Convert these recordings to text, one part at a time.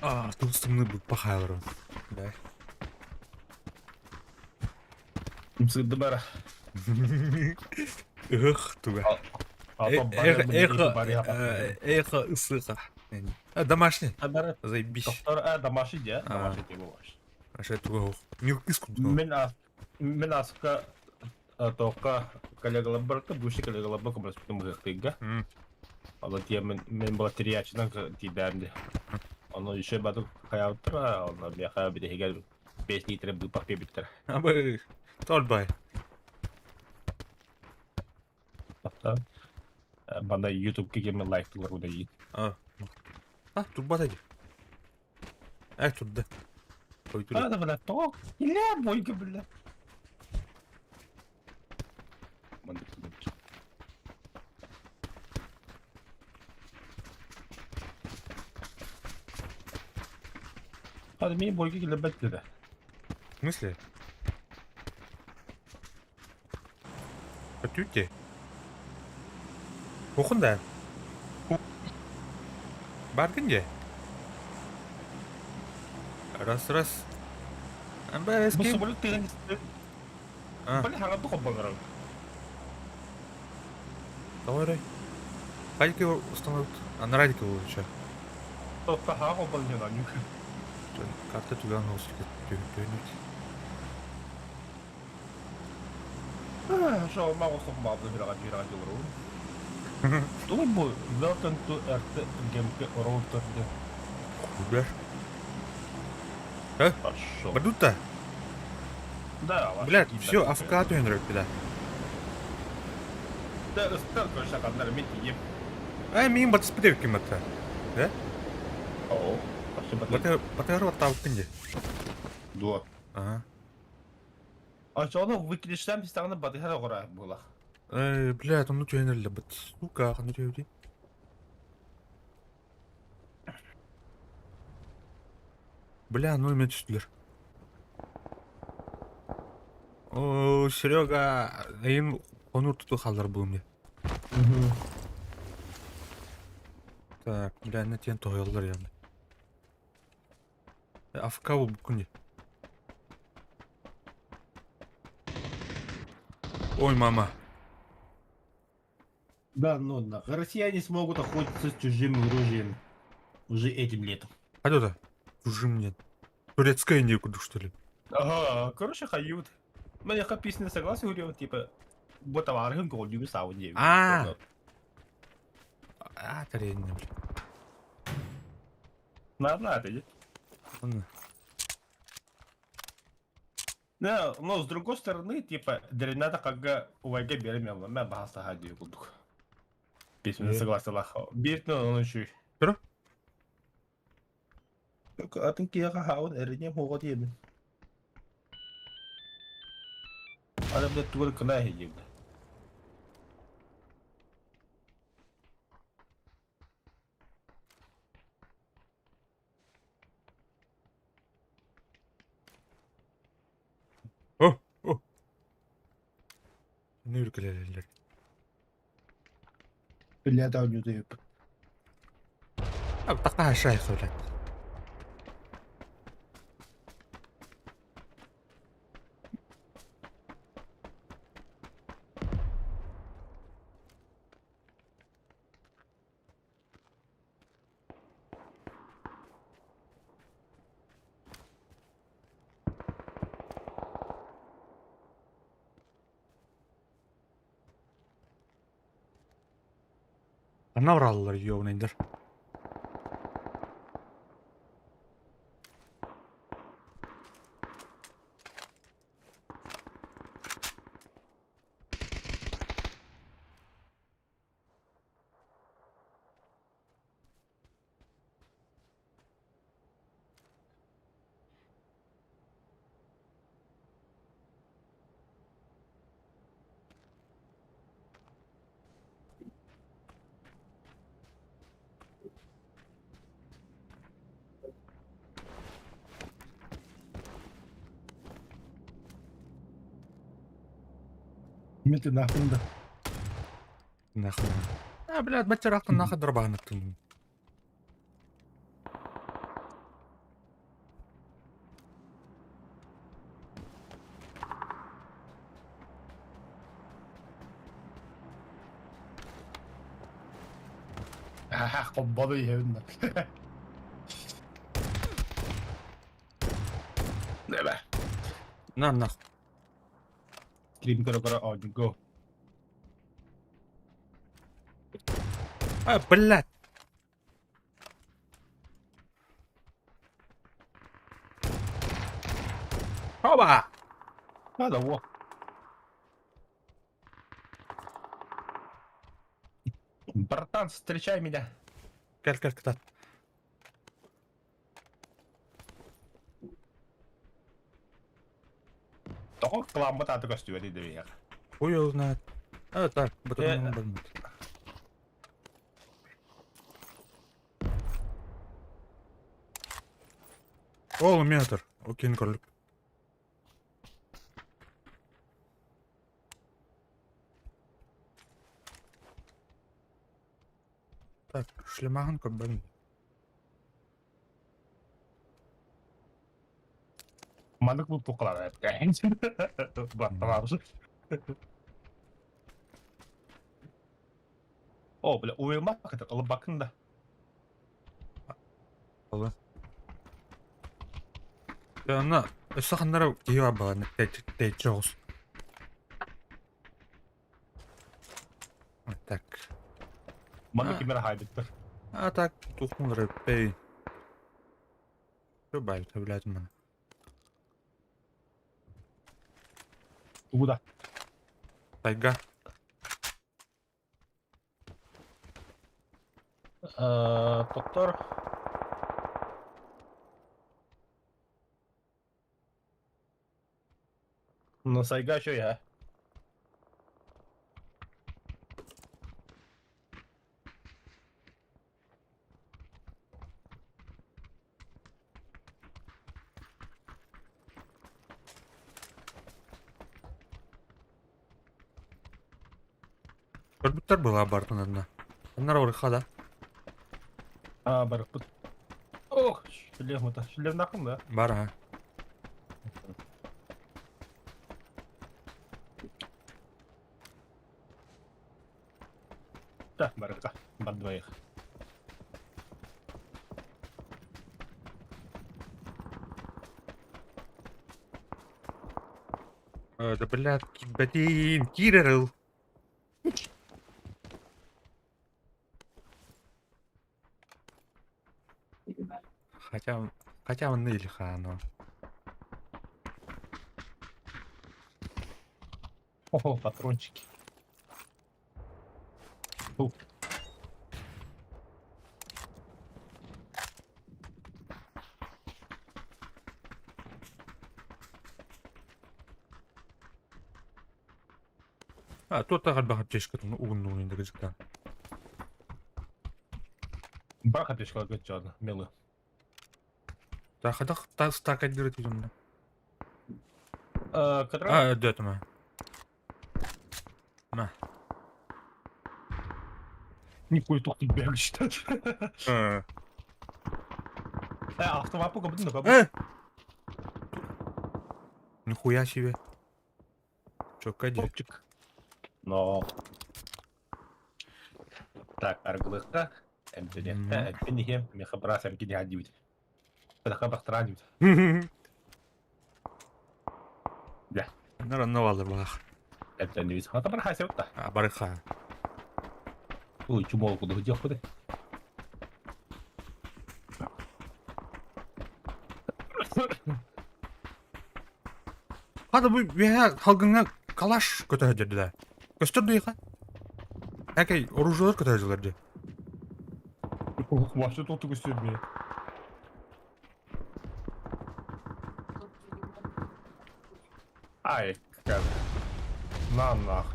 А, тут тымныы быппа хаалар. Да. Сырды бара. Ыһых туга. Эхо, эхо, эхо, ысыха. А, домашний. Заебись. Доктор, а, домашний, да? Домашний ты бываешь. А что туга? Милкис кудно. Мен аска тоққа коллегалар барта, бывший коллегалар бар, көмөлөспүтүм ыһыктыйга. Ала тие мен была терячынан тиидээм Ону еще баты хаябыттара, онно миэхэ бидэһигэр 5 литр быпах биэбиттэр. Абы, толбай. Таптан. Банда YouTube-ка кеме лайктылар удайы. А, а, турбат эди. Э, турда. Ой, А, да, бля, то, иля, бойка, бля. Hadi мени бойга келебет dedi. В смысле? Көтүүте. Кухында. Баргын де. Раз, раз. Амба Bu эски. самолет деген А, Бля, хаңа тоқып бағырам. давай, рай. Хайки установят. А на радике лучше. Тоқта хаға қоппан жана. Карта туда носит. Шо, маған соқма алды бір аған жер аған Туй бу Welcome to RT GMK Router. Куда? Хорошо. Бадута. Да, Блядь, все, АФК төнрөк, бля. Да, ыстар көршақандар мен тиеп. Ай, мин батыс бітеп кем атта. Да? О, Батыр батыр күнде. Дуа. Ага. А что, выкидыштан пистагны батыхара гора була. Эй, блядь, он төнөрлө бит. Сука, ну төнөрлө. Бля, ну мен түстүлөр. О, Серега, эйин конур туту халдар бугун. Так, бля, не тен тойлар yani. АФК бул күнде. Ой, мама. Да, ну да. Россияне смогут охотиться с чужим оружием уже этим летом. А это? Чужим нет. Турецкая некуда, что ли? Ага, короче, хают. Мен яка песня согласен говорил, типа, бо товарым голдюм сауне. А. А, тарень, бля. Надо, ты. Ладно. Да, но с другой стороны, типа, деревната как увайга берем, мен бахаста хади кулдук. Песня согласен лах. Бирт, но он еще. Что? Атын кияга хаун эрине хого диебин. Ана блядь тугар кына хеджиб. О, о. Не үркелелер. Бля, да не дают. А, такая шайха, блядь. Ана ураллар ёбнайдыр. Мен тынаахпын да. Нахуй. А, блядь, баччараахтан нахуй дорбаанаттын. Аха, хоббоду иһэбин да. Небе. На, нах. Стрим көрө-көрө оонньуугу. А, блядь. Оба! Надо, во. Братан, встречай меня. Кэл, кэл, кытаат. Тоҕо кыламмыт ааты көстүбэтий да биһиэхэ. Хуй его знает. А, так, Э, батарейка. Ол метр. Окей, көрдүк. Так, шлемаһын көрбөтүм. Маннык бултук Батталаабы. О, бля, уйулмак это ылбакын да. Ол. Онно өссө ханнара киһи бар буолан тэйчи оҕус. Так. Маннык кимер хайбыттар. А так тухмун рэппей. Все бай, блядь, маны. Тугу да. Тайга. Доктор. Ну, сайга еще я. Көрбүттэр была бартын одна. Аннара орыха да. А, барыппыт. Ох, шлем это. Шлем нахуй, да? Бар а. Да, барыкка. Бар двоих. Да блядь, блин, кирерыл. Хотя, хотя он Ильха, но. О, патрончики. Ух. А, тут тагар чешкатын угуннуун индегижиктан. Бархатышка гачана, милы. Та хадах та стакать дыры тизумна. Который? А, дөтүмэ. На. Никой тут не бегаешь. Автомат пока буду, Э! Нихуя себе. Чё, кади? Топчик. Но. Так, аргылыкка, эмтенекте, эмтенихем, мехабрас эмкини адибит. Падака бахтарадибит. Да. Наверное, навалыр бах. Эмтенибит. Хата бар хасеб та. А, барыха. Ой, чумол куду дел куды. Хата бу бэһэ халгыңа калаш көтөһөдөрдү да. Көстөр дуйха. Әкей оружиелар көтөһөдүлэр дии. Вообще тут көстөрмө. Ай, как. На нах.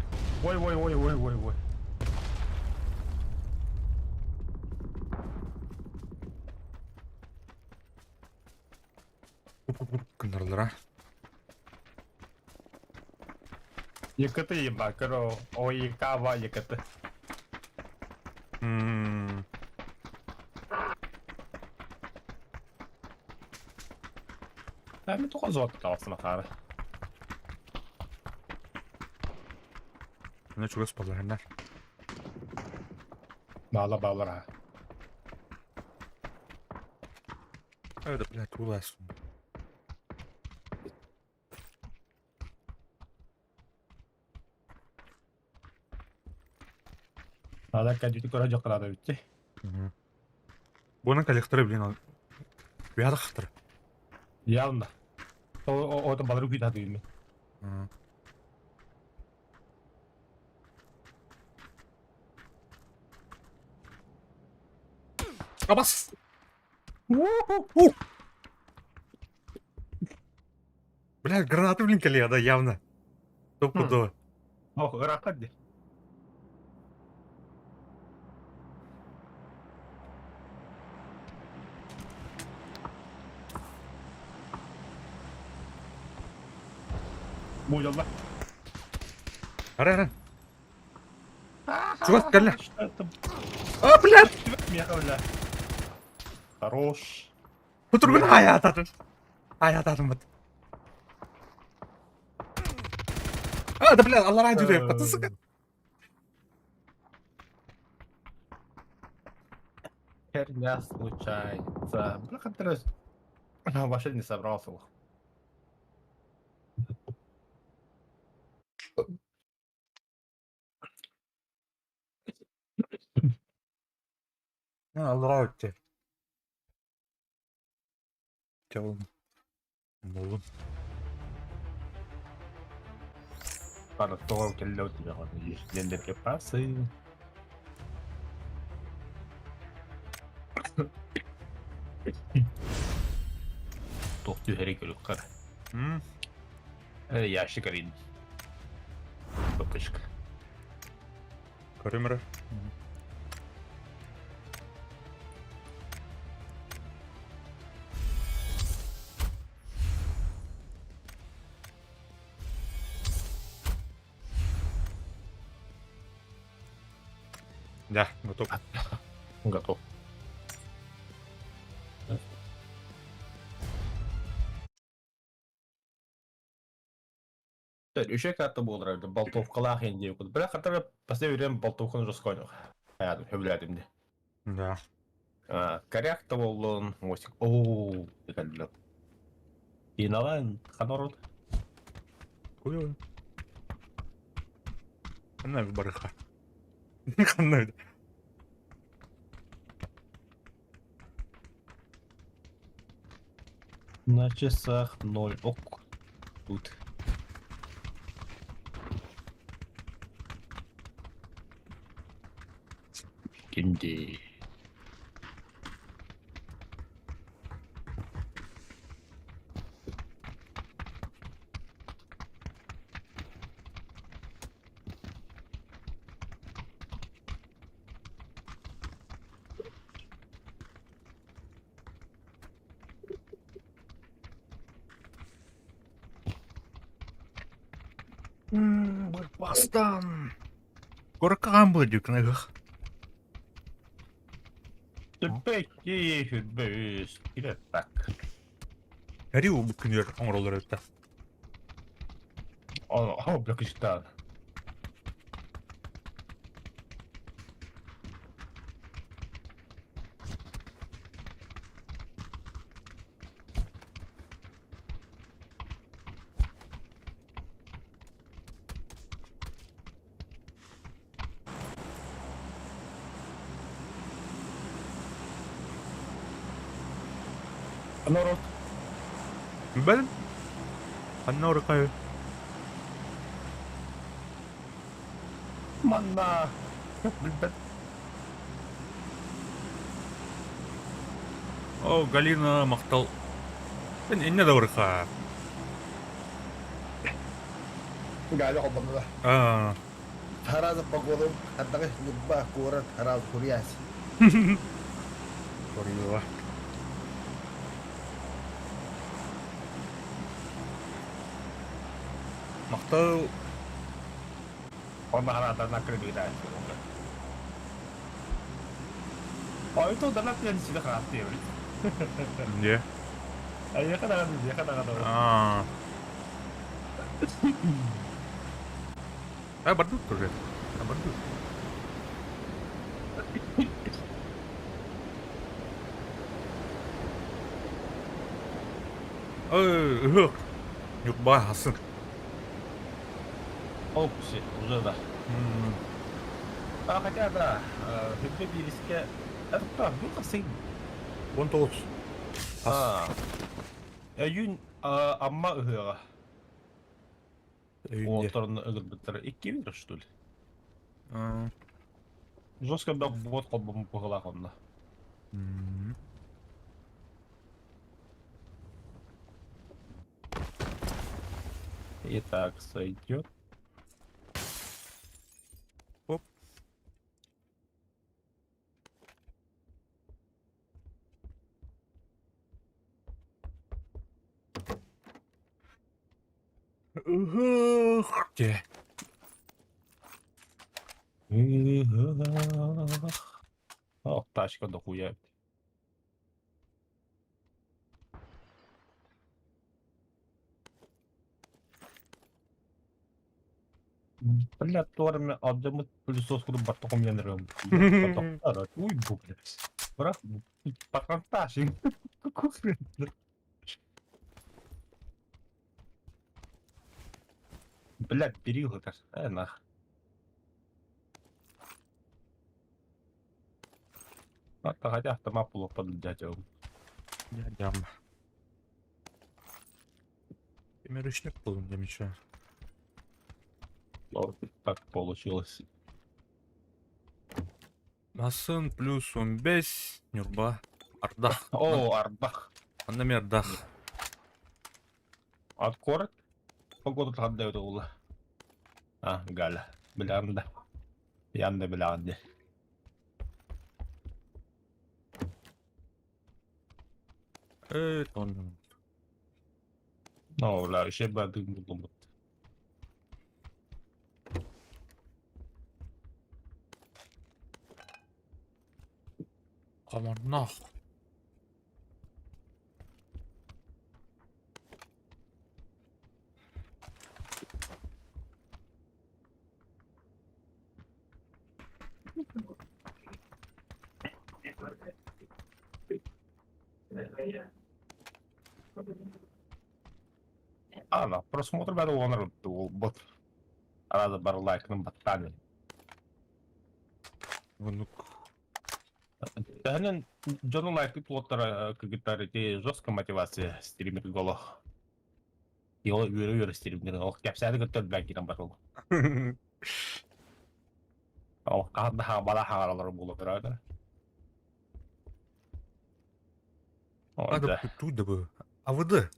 Ой, ой, ой, ой, ой, ой. Гыннараллара. ЕКТ ебать, короче, ОЕК, ЕКТ. Мен тоҕо зоотта Макара? Мына чугас балаһаннар. Баала баалар ha. Это, блядь, улас. Ада кәдүті көрө жоққалада бүтті. Буның коллекторы, блин, бәрі қықтыр. Явно. О, о, балары күйді хаты мен. Абас! Бля, гранаты, блин, коллега, да, явно. Стопудово. Ох, ыраққа де. Бу жолла. Ара, ара. Чувак, кэллэ. А, блядь! Бля. Хорош. Кутургун хаятатын. Хаятатын бит. А, да, блядь, аллараа жүрөйүп катты, сука. Херня случается. Бля, который вообще не собрался. Аллараа өттө. Чалым. Болдум. Пара тоҕо кэллэ өтүбэҕин диэн пасы. Туох түһэрий көрүөххэ. Ящик арин. Топочка. Көрүмөрө. Да, готов. Готов. Үше карта буолар болтовкалаах инди. Бля, хатара последнее время болтовканы жестко ойнох. Аядым, хөбүләдим де. Да. Коряк та боллун, мостик. Оу, декәлләр. Иналан ханорот. Куй. Ханна барыха. Ханна. На часах 0 ок. Тут. Кинди. Бастан. Коркаан быдык нагах. Түппекки хүрбөс. Кирет так. Әри бу күнөр оңролор өттө. О, о, блокистан. Народ. Бэл. Ханна оркай. Манна. Билбет. О, Галина мактал. Мен инне да орка. Галя холбонно. Аа. Таразы погоду, хаттагы нубба куорат таразы хурияс. Корьюла. Мактал. Онно хараатар накрыдыгыта. Ой, то донат я сиде харааттыы эбит. Дьэ. Айыаха даҕаны, диэхэ даҕаны. Аа. А бардут уже. А бардут. Ой, ыһык. Ньурба хасын. Опси, уже да. А хотя да, Хүббэ биирискэ это бу хасый. 19. А. Өйүн Амма ыһыаҕа. Уолтарын ыгырбыттара икки бир, что ли? Жестко бөх бот холбоммут быһыылаах онно. И так сойдет. Оп. Ыһыах дьэ. Ох, тачка дохуя эбит. Бля, туорме алдьаммыт пылесос курдук барта хомуйан эрэрим. Уй, бу, блядь. Бырах, патронтаж. Какой хрен? Блядь, перила это. Нах. Хотя автомат было под дятел. Дядям. Темирычник был замечаю. Вот так получилось. Масын плюс 15 Ньурба. Ардах. О, Ардах. Манна эмиэ ардах. От куорат погода ханна буолла? А, Галя. Билэҕин да. Ян да билэҕин дии. Ээ, тон. Ну, бля, еще бы дым булбут. Хомонноох. Ана, просмотр бары онор буолбут. Арада бары лайкын баттаан. Оннук. Төһөнөн дьону лайкы плоттара кыргыттар ити жестко мотивация стример голох. Йо үөрэ-үөрэ стример ол кэпсээни кытта өлбөөн киирэн барыл. Ол хаһан да хаамала хаҥаралар буола көрөөдө. Надо тут да бы. АВД.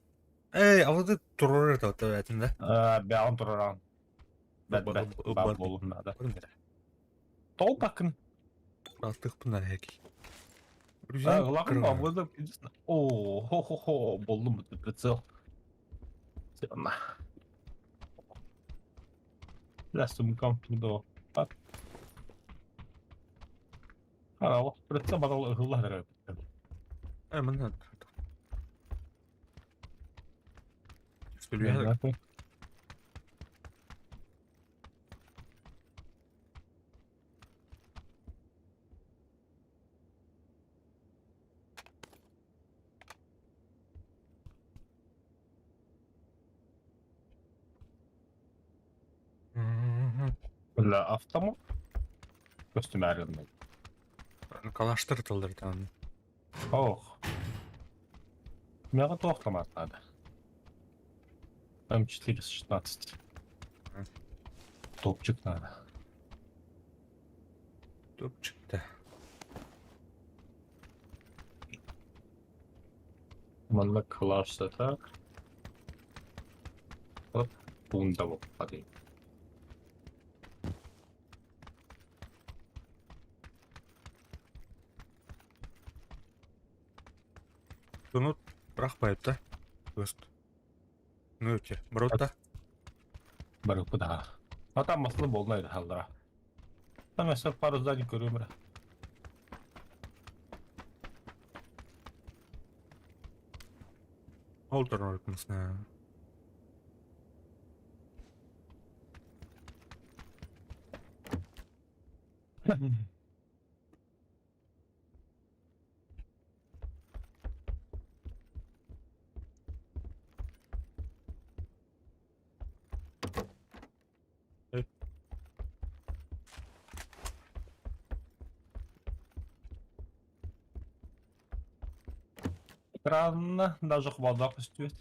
Эй, АВД турар это этин да? Бэҕин тураран. Бэт бэт баар буолуон наада. Тол бакын. Алтыхпын эки. Главное, АВД О, хо-хо-хо, буллум прицел. На. Бля, сумкам было. Так. А, прицел батал ыһылла Э, манна. Бля, автомат. Көстүмээрин. Калаштыр тылдыртан. Ох. Миэхэ туох автомат надо? М416. Топчик надо. Топчик да. Манна калаш так. Вот пунта вот падай. Bunu бырахпайт да. Өст. Ну өте. Брод да. Барыппыт аа. А там маслы болнай халлара. Там өссө пару зданий көрүөм эрэ. Ол турар масына. Странно, даже хвалдах көстүбэт.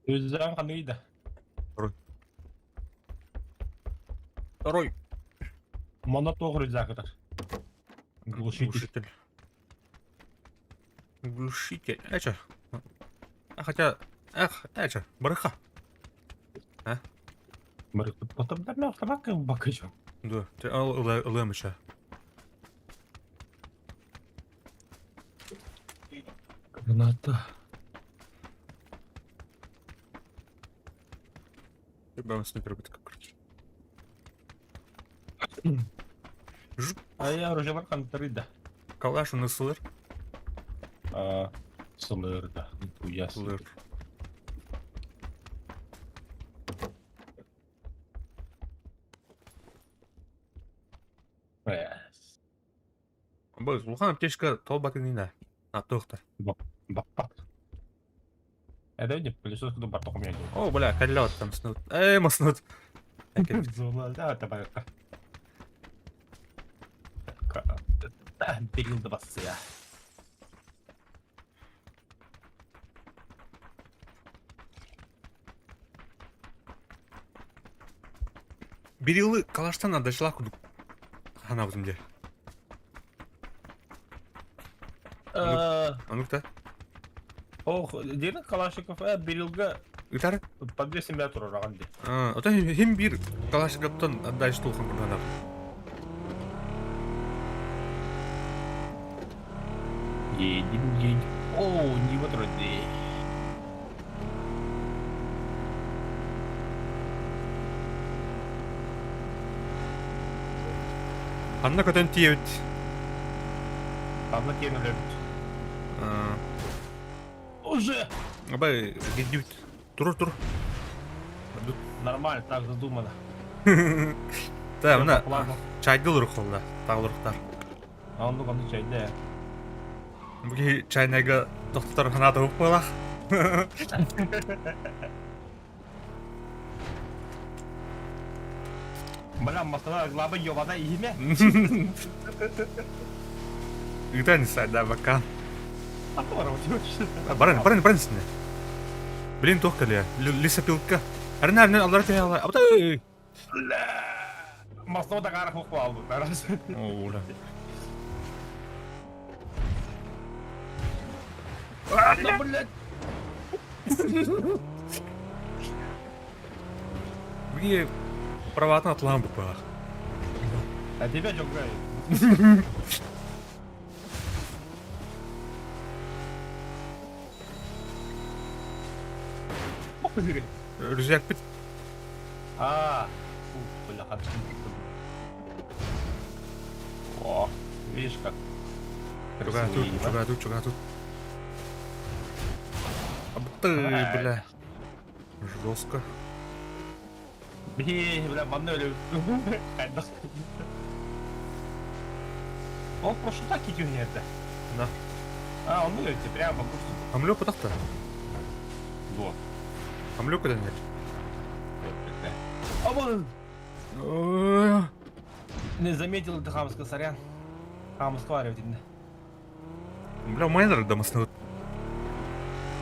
Өзүн ханныгый да? Второй. Манна туох рюкзак Глушитель. Глушитель. Глушитель. Эча. А хотя... Эх, эча, барыха. Да, ты ылым еще. Граната. Тебя снайпер будет как короче. А я оружиелар хантырый да. Калаш у сылыр. А, сылыр да. Нихуя себе. Сылыр. Эс. Бу улахан аптечка толбакынына. А туохта. Баппат. Это не пылесос куда барток у меня. О, бля, каллет там снут. Эй, маснут. Зона, да, давай. Берил бассыя. Берилы калаштан адашла кудук. Хана бузымде. А ну-ка. Ох, Дина Калашников, Берилга Ытар? по 200 метров раганди. А, ото хим бир калашниковтан отдача тулхан курданар. Едем, едем. О, не вот вроде. Анна көтөн тиэбит. Одна тень Уже! Абай, гиддибит. Турур, тур. Нормально, так задумано. Та, мына чайдыл рухолла, тағылырықтар. А он ну чайда. Бүги чайнайга тохтотор ханаата ук буолах. Бля, масана глаба ёбана имя. Ыытан сайда бакан. А Баран, баран, баран сине. Блин, туох кэлиэ. Лесопилка. Арина, арина, аллара түһэ алла. Абытай. Масна дагара хохвалды. О, бля. Да, блядь. Бүги праватын атлаан буппаах. А тебя что говорит? Рюкзакпыт. А, бля, О, видишь как. Чуга тут, чуга тут, чуга тут. Ты, бля. Жестко. Бля, манна өлө. Ол просто так идет это. Да. А, он ну прямо по курсу. Амлё потахта. Во. Амлё куда нет? А вон не заметил это хамска, сорян. Хамска видно. Бля, майнер дамасны.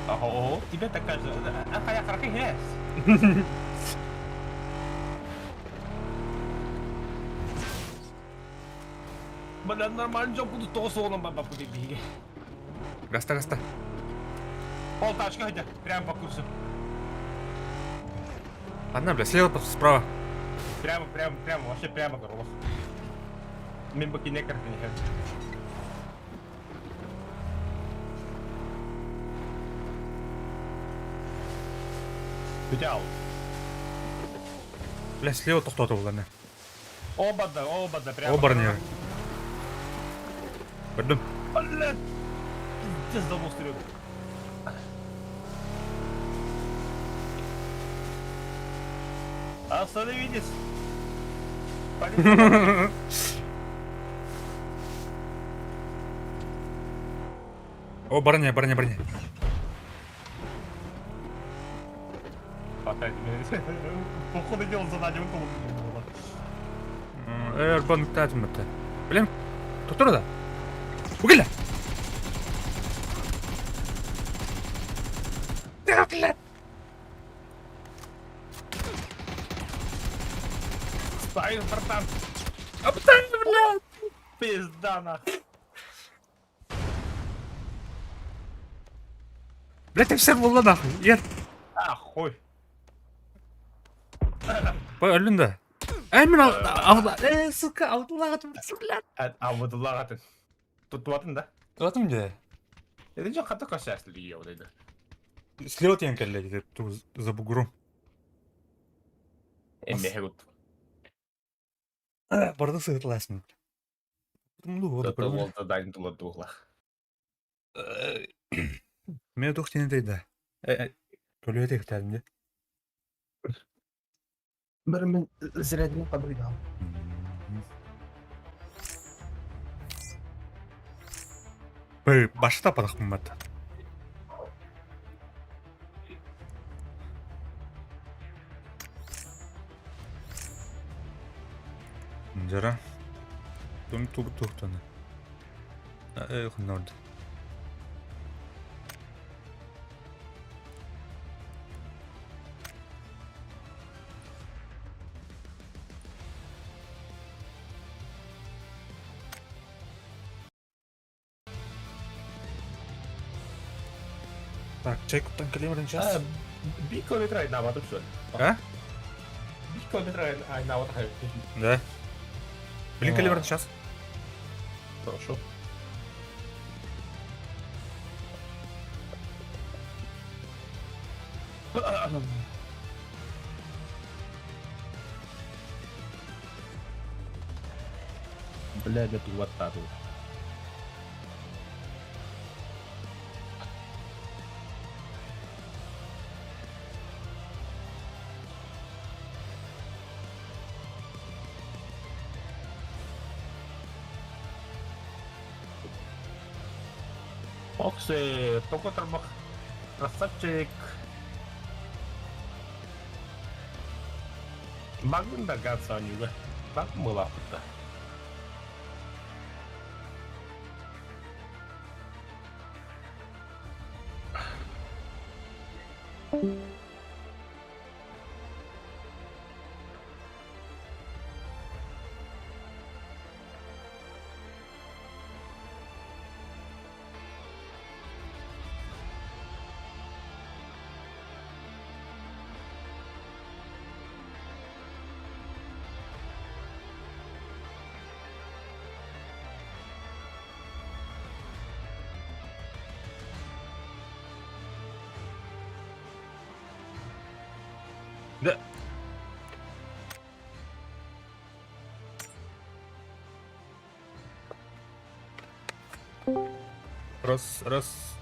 Ого, тебе так кажется. А я хорошо Бля, нормально жок буду то соном баба биге. Гаста, гаста. Пол тачка хотя, прямо по курсу. Одна, бля, слева, справа. Прямо, прямо, прямо, вообще прямо горло. Мин бу кине картине. Бүтэ Бля, слева тохтоото булларна. О бада, о бада, прямо. О барнер. Көрдүм. Блядь! Пиздец замусорил. Остановитесь! Полиция! О, барыня, барыня, барыня. Хватает меня. Походу дела задание выполнено было. Эр банктатым это. Блин, кто да? Угля! Да, блядь! Стой, братан! А блядь! Пизда нахуй! Блядь, ты все булла нахуй. Ер. А, хуй! Өлүн да. Эй, мен ал, э, сука, алдылағатым, блядь. Алдылағатын. Тутуатын да? Тутуатым де. Это же хата косясли ее вот это. Слева тен коллеги, тут за бугром. Эммеhe гут. Барды сыгытласың. Ну, вот. Ол дайын тула туглах. Мен тух тен дейді. Көлөй тектәдим де. Бер мен зрядин кабрыйдам. Бер башта падах мат. Жара. Тум тук тухтаны. Э, хнорд. Так, чай куттан кэлиэмрин сейчас. Биир километр айнаабатым суон. А? Биир километр айнаабат Да. Блин, калибр сейчас. Хорошо. Бля, я тут вот так вот. Окси, только тормох. Красавчик. Багын да гад санюга. Баг мылапыта. Да. Раз, раз.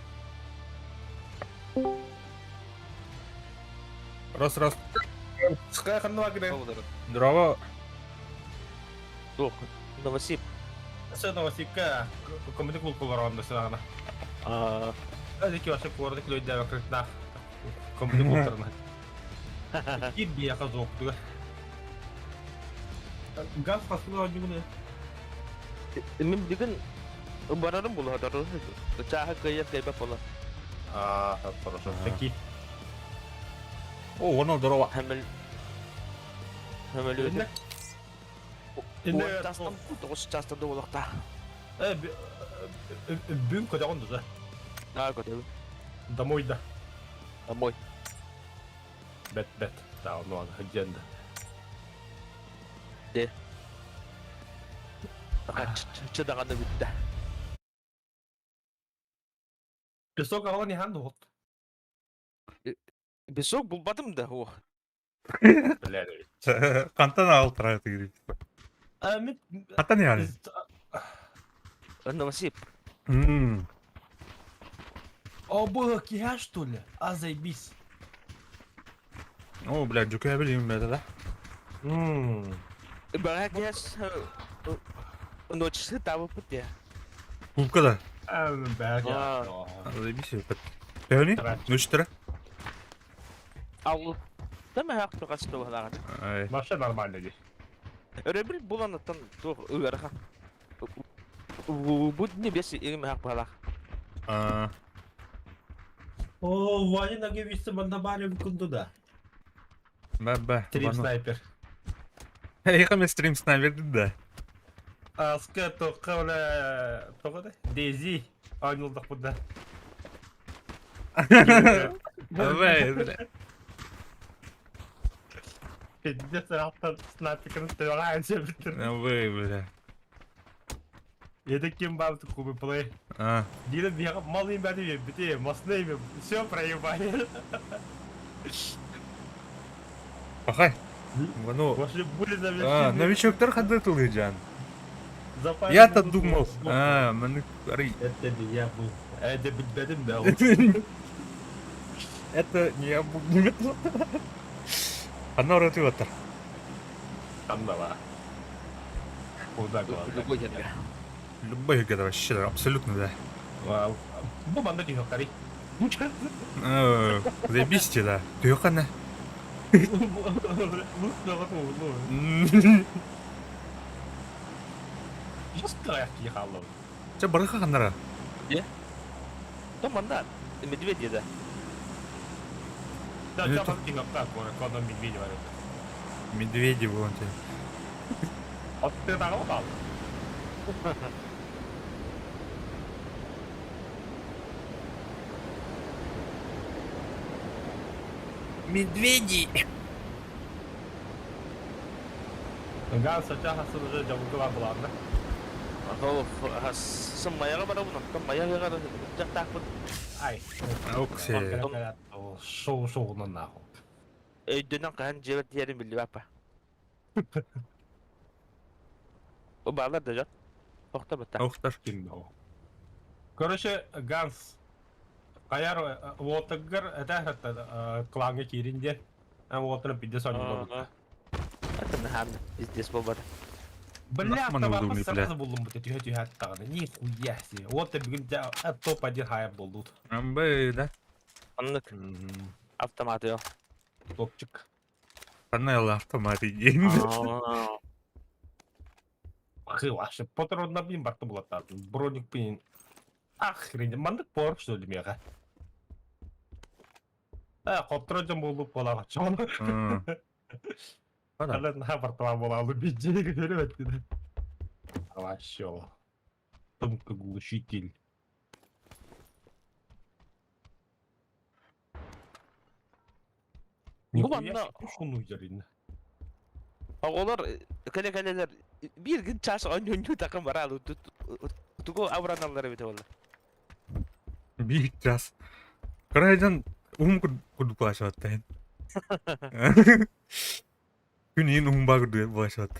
Раз, раз. Здорово. Туох, Новосиб. Новосибка комедик кулкулар сынаҕына. Аа, Эдики вообще куораты күлөйдээбэ комедик култарына. Кир биэхэ зоктуга. Газ фасылы оонньуугун мин бүгүн барарым булуһатар. Чааһы кыайар кыайбат буолла. Аа, хорошо. Таки. О, воно здорово. Хэмэл Хэмэл Инне Тастан тоҕус чаастан да буолуохтаах. Э, бүгүн көтөҕүн да. Аа, көтөбүн. Домой да. Домой. Бэт бэт. Да, ну аны хадьян да. Де. Чыдаҕаны бүттэ. Песок аҕалан иһэн дуһут. Песок булбатым да о. Блядь. Хантан аҕалтара тыгырый. А мен Хантан яны? Новосип. Мм. О, было киһа, что ли? А, заебись. О, блядь, дьүкээ билим бэдэ да. Мм. Бара киһас ночсы табыппыт я. Кубка да. Бэгэ. Заебись опять. Төһөнүй? Нөчтөрө? Ал Тама хак тугас туһалаҕын. Ай. Вообще нормально здесь. Өрөбүл буланаттан туох ыарахан. Бу небес игим хак баалаах. А, О, Ваня ноги висте мандабаре кунду да. Ба-ба. Стрим снайпер. Эйха мен стрим снайпер да. Аска тоққа ола тоға да? Дейзи ойнолдақ бұнда. Давай, бля. Пиздец, аттан снайперін төға әнсе бітір. Давай, бля. Едік кем бабты кубы плей. А, Дина бега малый бәді бите, масны все проебали. пахай. Ну, Вошли были за а, новичоктар хады тылыжан. Я-то думал, а, маны арый. Это не я был. Это битбедим да. Это не я был. Анна ораты ваттар. Там дала. Куда глаза? Любой жерге. Любой гада вообще, да, абсолютно да. Бу манда түйөктари. Заебись да. Түйөкана. Ча барыха ханнара. Там манда медведь да. Да, ча бар түйөктар, коно медведь бар. Медведи вон те. Атты тагы бал. Медведи. Ганса чахасы уже жабылгыла буларда. Ол сыммаяга барабын, оттон маяга жактаакпын. Ай. Оксе. Шоу шоунан нахуй. Өйдөнөн хаһан дьиэбэр тиийэрин биллибэппэ. Баалар да дьон. Охто бытта. Охтар. Короче, Ганс, Каяр уотыгар это кланга киирин диэн. Эн уотына пиздец оонньуулар. Это нахан пиздец буолбата. Бля, Нахман табаҕы удобный, бля. сразу буллум бу түһэ түһэ аттаҕына. Нихуя себе. Вот бүгүн топ-1 хайап болдут. Амбай, да. Оннук автоматы yok. Топчик. Панел автомат иди. Вообще, патрон блин барты булаттар. Броник блин. Охренеть, мандык пор, что ли, мега. Э, қоптырожон болуп бола чоң. Бада. Ала на бартала бола алып бижеге көрүп өттү. Вообще. Тумка глушитель. Бу манна Шуну жарин. оҕолор кэлэ-кэлэлэр биир гын чаас оонньуу такын бараалы тугу абыраналлар эбитэ буолла. Биир час. Карайдан уһум курдук булаачыбаттайын. Күн иин уһум баа курдук булаачыбат.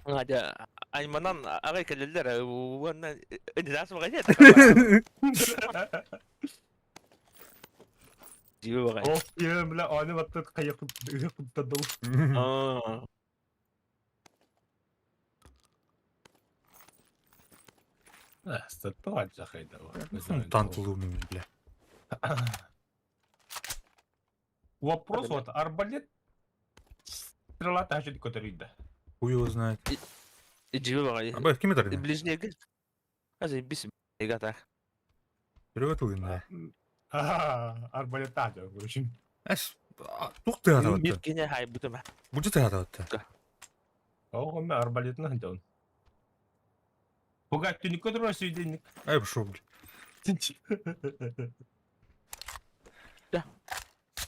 Дьэ айманан аҕай кэлэллэр уонна ыныраас баҕайы Дьиэ баҕайы. Ол киһи бля оонньуу баттыт хайы куттадыл. Тантылуу бля. Вопрос вот, арбалет стрела тахчы көтөрүйдэ. Хуй его знает. Дьиэ баҕайы. Абай, ким это? Ближнеге. Азы бис эгата. Перевод да. Арбалет тахчы, короче. Эс, тух ты Бир кине хайбытым. Бу ты атабатта. Оҕо мен арбалетин хантон. Пугать ты не көтөрө сүйденик. Ай, пошел, бля.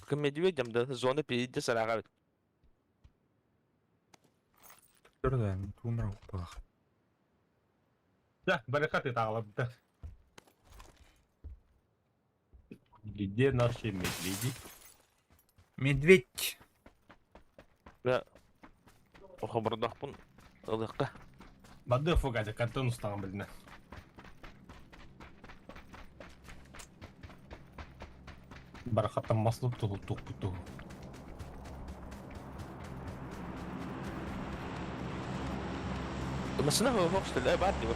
К медведям да зона пиздец арага. Көрдөн, туумар укпалах. Да, баракаты таалабыта. Где наши медведи? Медведь. Да. Хобордохпун ылыахха. Бады фугаза картон устаҕын билинэ. Барахаттан маслык туһултуохпут туһу. Масына хоох что ли? Бар диба.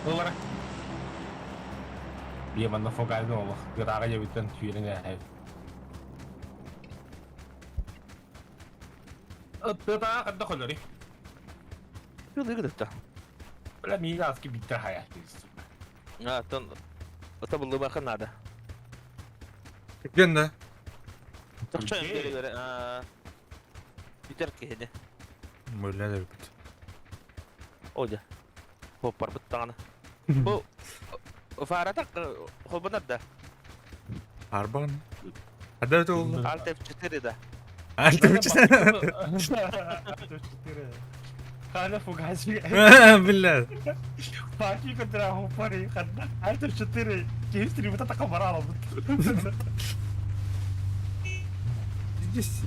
Ылара. Бие манна фугазы олох гыраага дебиттен түйрен эһэ. Ыттыта хадда холори. Кылыгыдыкта. Бля мига аски биттер хаят. А, тон табыллыбаха надо. Генде. Тохчо бери Бүтэр киһини. Бөлә дә бит. О дьэ. Хоппарбыт даҕаны. Бу фарата холбонор да. Арбан. Хада это oldu. Alt F4 да. Alt F4. Хана фугасик. Бля. Факи конtra хоппари хадда. Alt F4 киһи вот это камарала. Здесь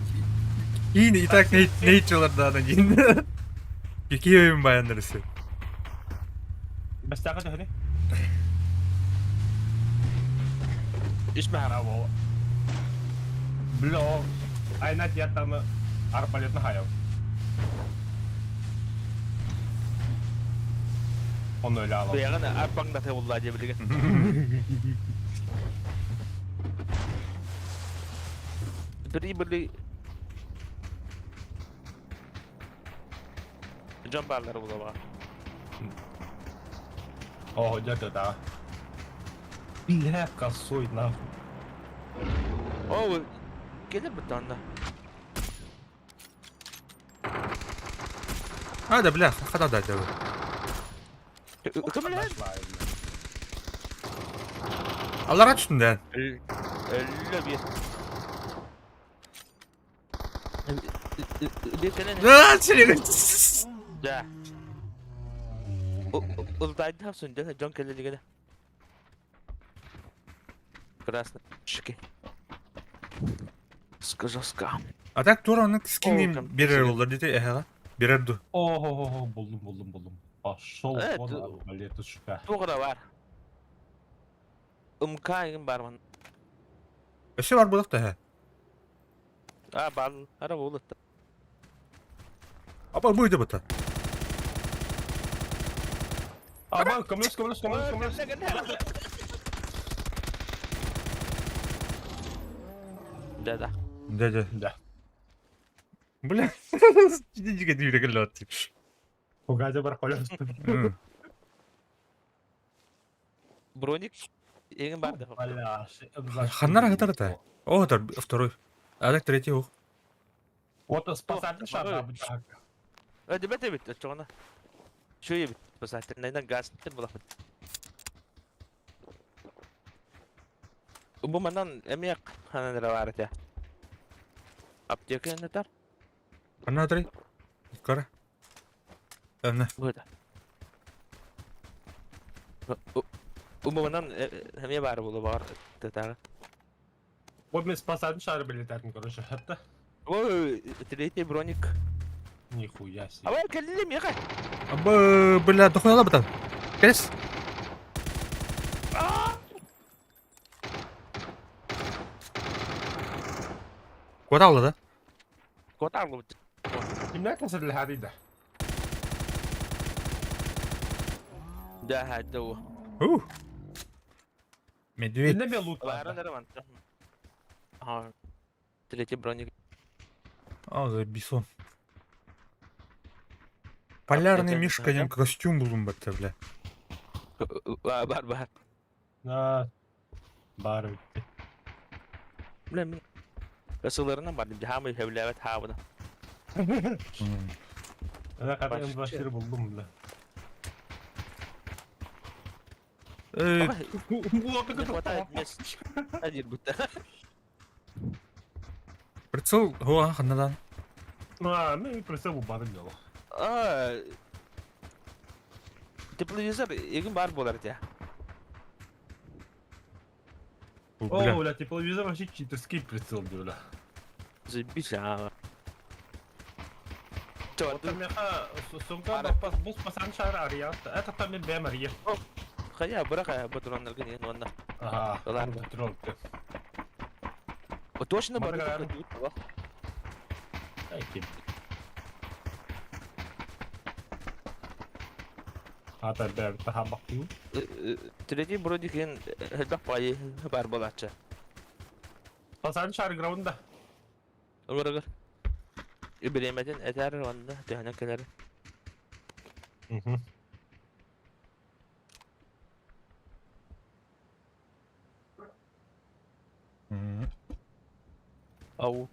Yine и так ne ne içiyorlar daha da yine. İki oyun bayanlarısı. Бастака төһөнү. Үс мэхэр. Браво. Бля, айна тиятаны арбалетны хаяв. Оны öyle alalım. Бэйэҕин арбаҥната булла дьэ билигин. Бiri Дьон бааллара булаба. О, где-то да. Бля, косой нахуй. О, кэлэр бытаанна. Hadi бля, хада да дәбе. Кымлар? Алар түстүн Өллө бир. Бир Да, сиреген. Да. Ултайда сүндө дьон кэлэлигинэ. Красный. Шики. Жестко. А так тура onun скинин О, бирер oldu dedi эһэ. Бирер ду. О, булдум, булдум, булдум. Пошел вон арбалетушка. Тугра бар. МК бар ман. Өсө бар булак та эһэ. А, бал. Ара болот. Апа буйды бута. А, көмөлөс, көмөлөс, көмөлөс, көмөлөс. Да, да. Да, да. Да. Бля. Жиге дүйреген лот. Фугаза бар колес. Броник эҥин бар да. Бля, Ханнар хатар та. О, это второй. А так третий ух. Вот спасатель шага. Өдүбэт эбит, очоҕуна. Үчүгэй эбит, спасательнайынан газ булахпыт. Бу манан эмиэ ханан эрэ баар этэ. Аптека энэтэр. Ханна три. Кара. Эмне. Бу да. Бу манан эмиэ баар буолуо баҕар тытааҕы. Вот мен спасатель шары билетатын, короче, хатта. Ой, третий броник. Нихуя себе. Абай кэллим миэхэ. Абы, бля, дохуяла бутан. Крес. Куда да? Куотааллыбыт. Кимнәр кәсәдел хәдиде? Да, хадда. Ух. Медведь. Инне лут Баарын бар. эрэ мантан. Ага. Третий броник. А, за бисон. Полярный Аптека мишка, не нем костюм булун батта, бля. Бар бар. На. Бар битте. Бля, мин Касыларынан бардым. Хамы хевләвәт хабына. Ана кадar М24 булдым, бля. Э, Не хватает мест. Один будто. прицел, о, ханнадан. А, мен прицел бу барын дело. А, тепловизор игин бар буолар этэ. О, бля, тепловизор вообще читерский прицел, бля. Заебись, а. Вот меха сумка баппас бус пасан шар арият. Это там мен бэм ария. Хайа, быраха патроннаргын ен онна. Ага, патрон. Точно бар. Ата бэр тахабакты. Третий вроде кен элбэх пай бар болачы. Пасан шар граунда. Ылырыгыр. Бириэмэтин этэр уонна төһөнөн кэлэр. Ау.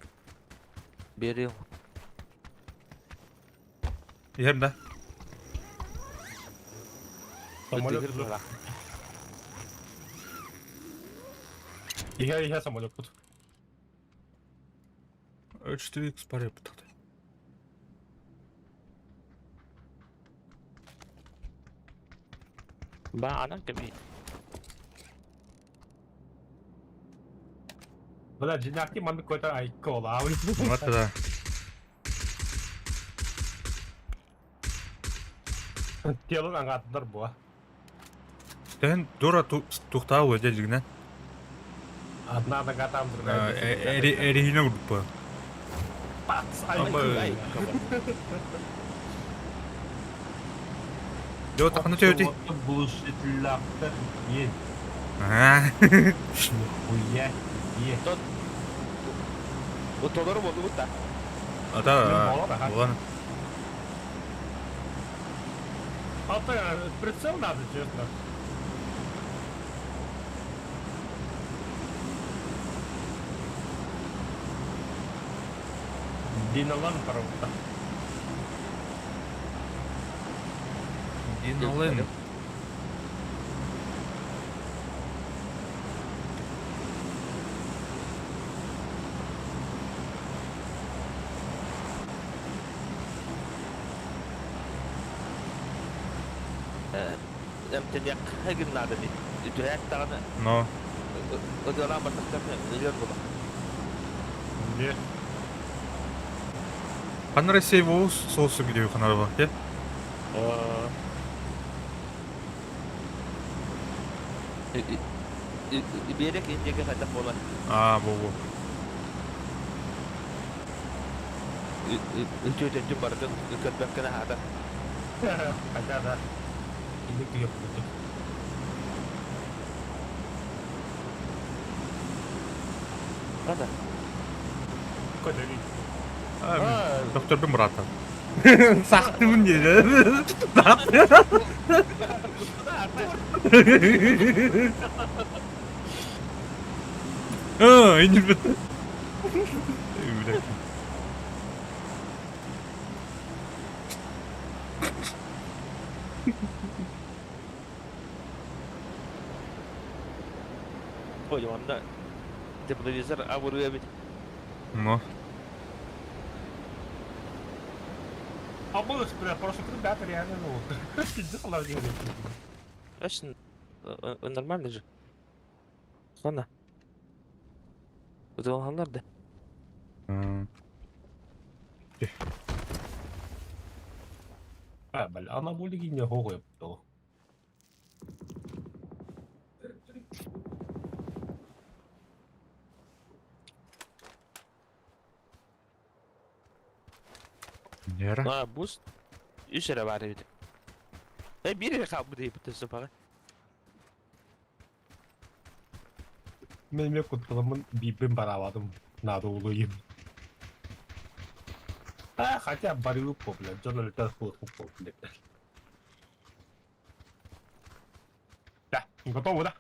Берил. Иһэр да? Самолет. Иһэ иһэ самолет. 4X пары бутахтай. Баанан кэби. Бля, дьиҥнээхтии маннык какой-то айколаабый. Вот да. Телын аҥаатынар буа. Тэһин дура тухтаал уодя дьигинэн. Одна нога там, другая. Эрихине урдуппа. Пац! Ай. Дьэ, тахана төһөтүй? Булушитлаахтар диэн. Нихуя себе. Толору буолбут да. Ата, буолан. А то прицел надо, честно. Диналан правда. Динален. Эмтэниэх гыннаада дии. Түһээт даҕаны Но. ытыалаан бардахтарына өлөр буолар. Не. Ханна Россия волус соусу где ханарба, те? Биэрек индиэгэ хайдах буолар? Аа, бу-бу. Үтүөтөттүн барытын көрбөккө наһаата. Хотя да. Или крепкий. Правда? Көтөрүй. Докторбун быраата. Сахтыбын диэн. Аа, иннибит. Ой, онно тепловизор абырыа эбит. Но. А был бля, просто ребята реально, ну, пиздец, ловили. Точно, нормально же. Ладно. Ытылаллар да. А, бля, ана более не хоҕуйап Нера. А, буст. Үс эрэ баар эбит. Э, биир эрэ хаалбыт диэбит сыпаҕа. Мен эмиэ кутталаммын биирбин бараабатым наада улуйум. А, хотя барыып бля, дьон өлтөр хуут блядь. Да, готово, да?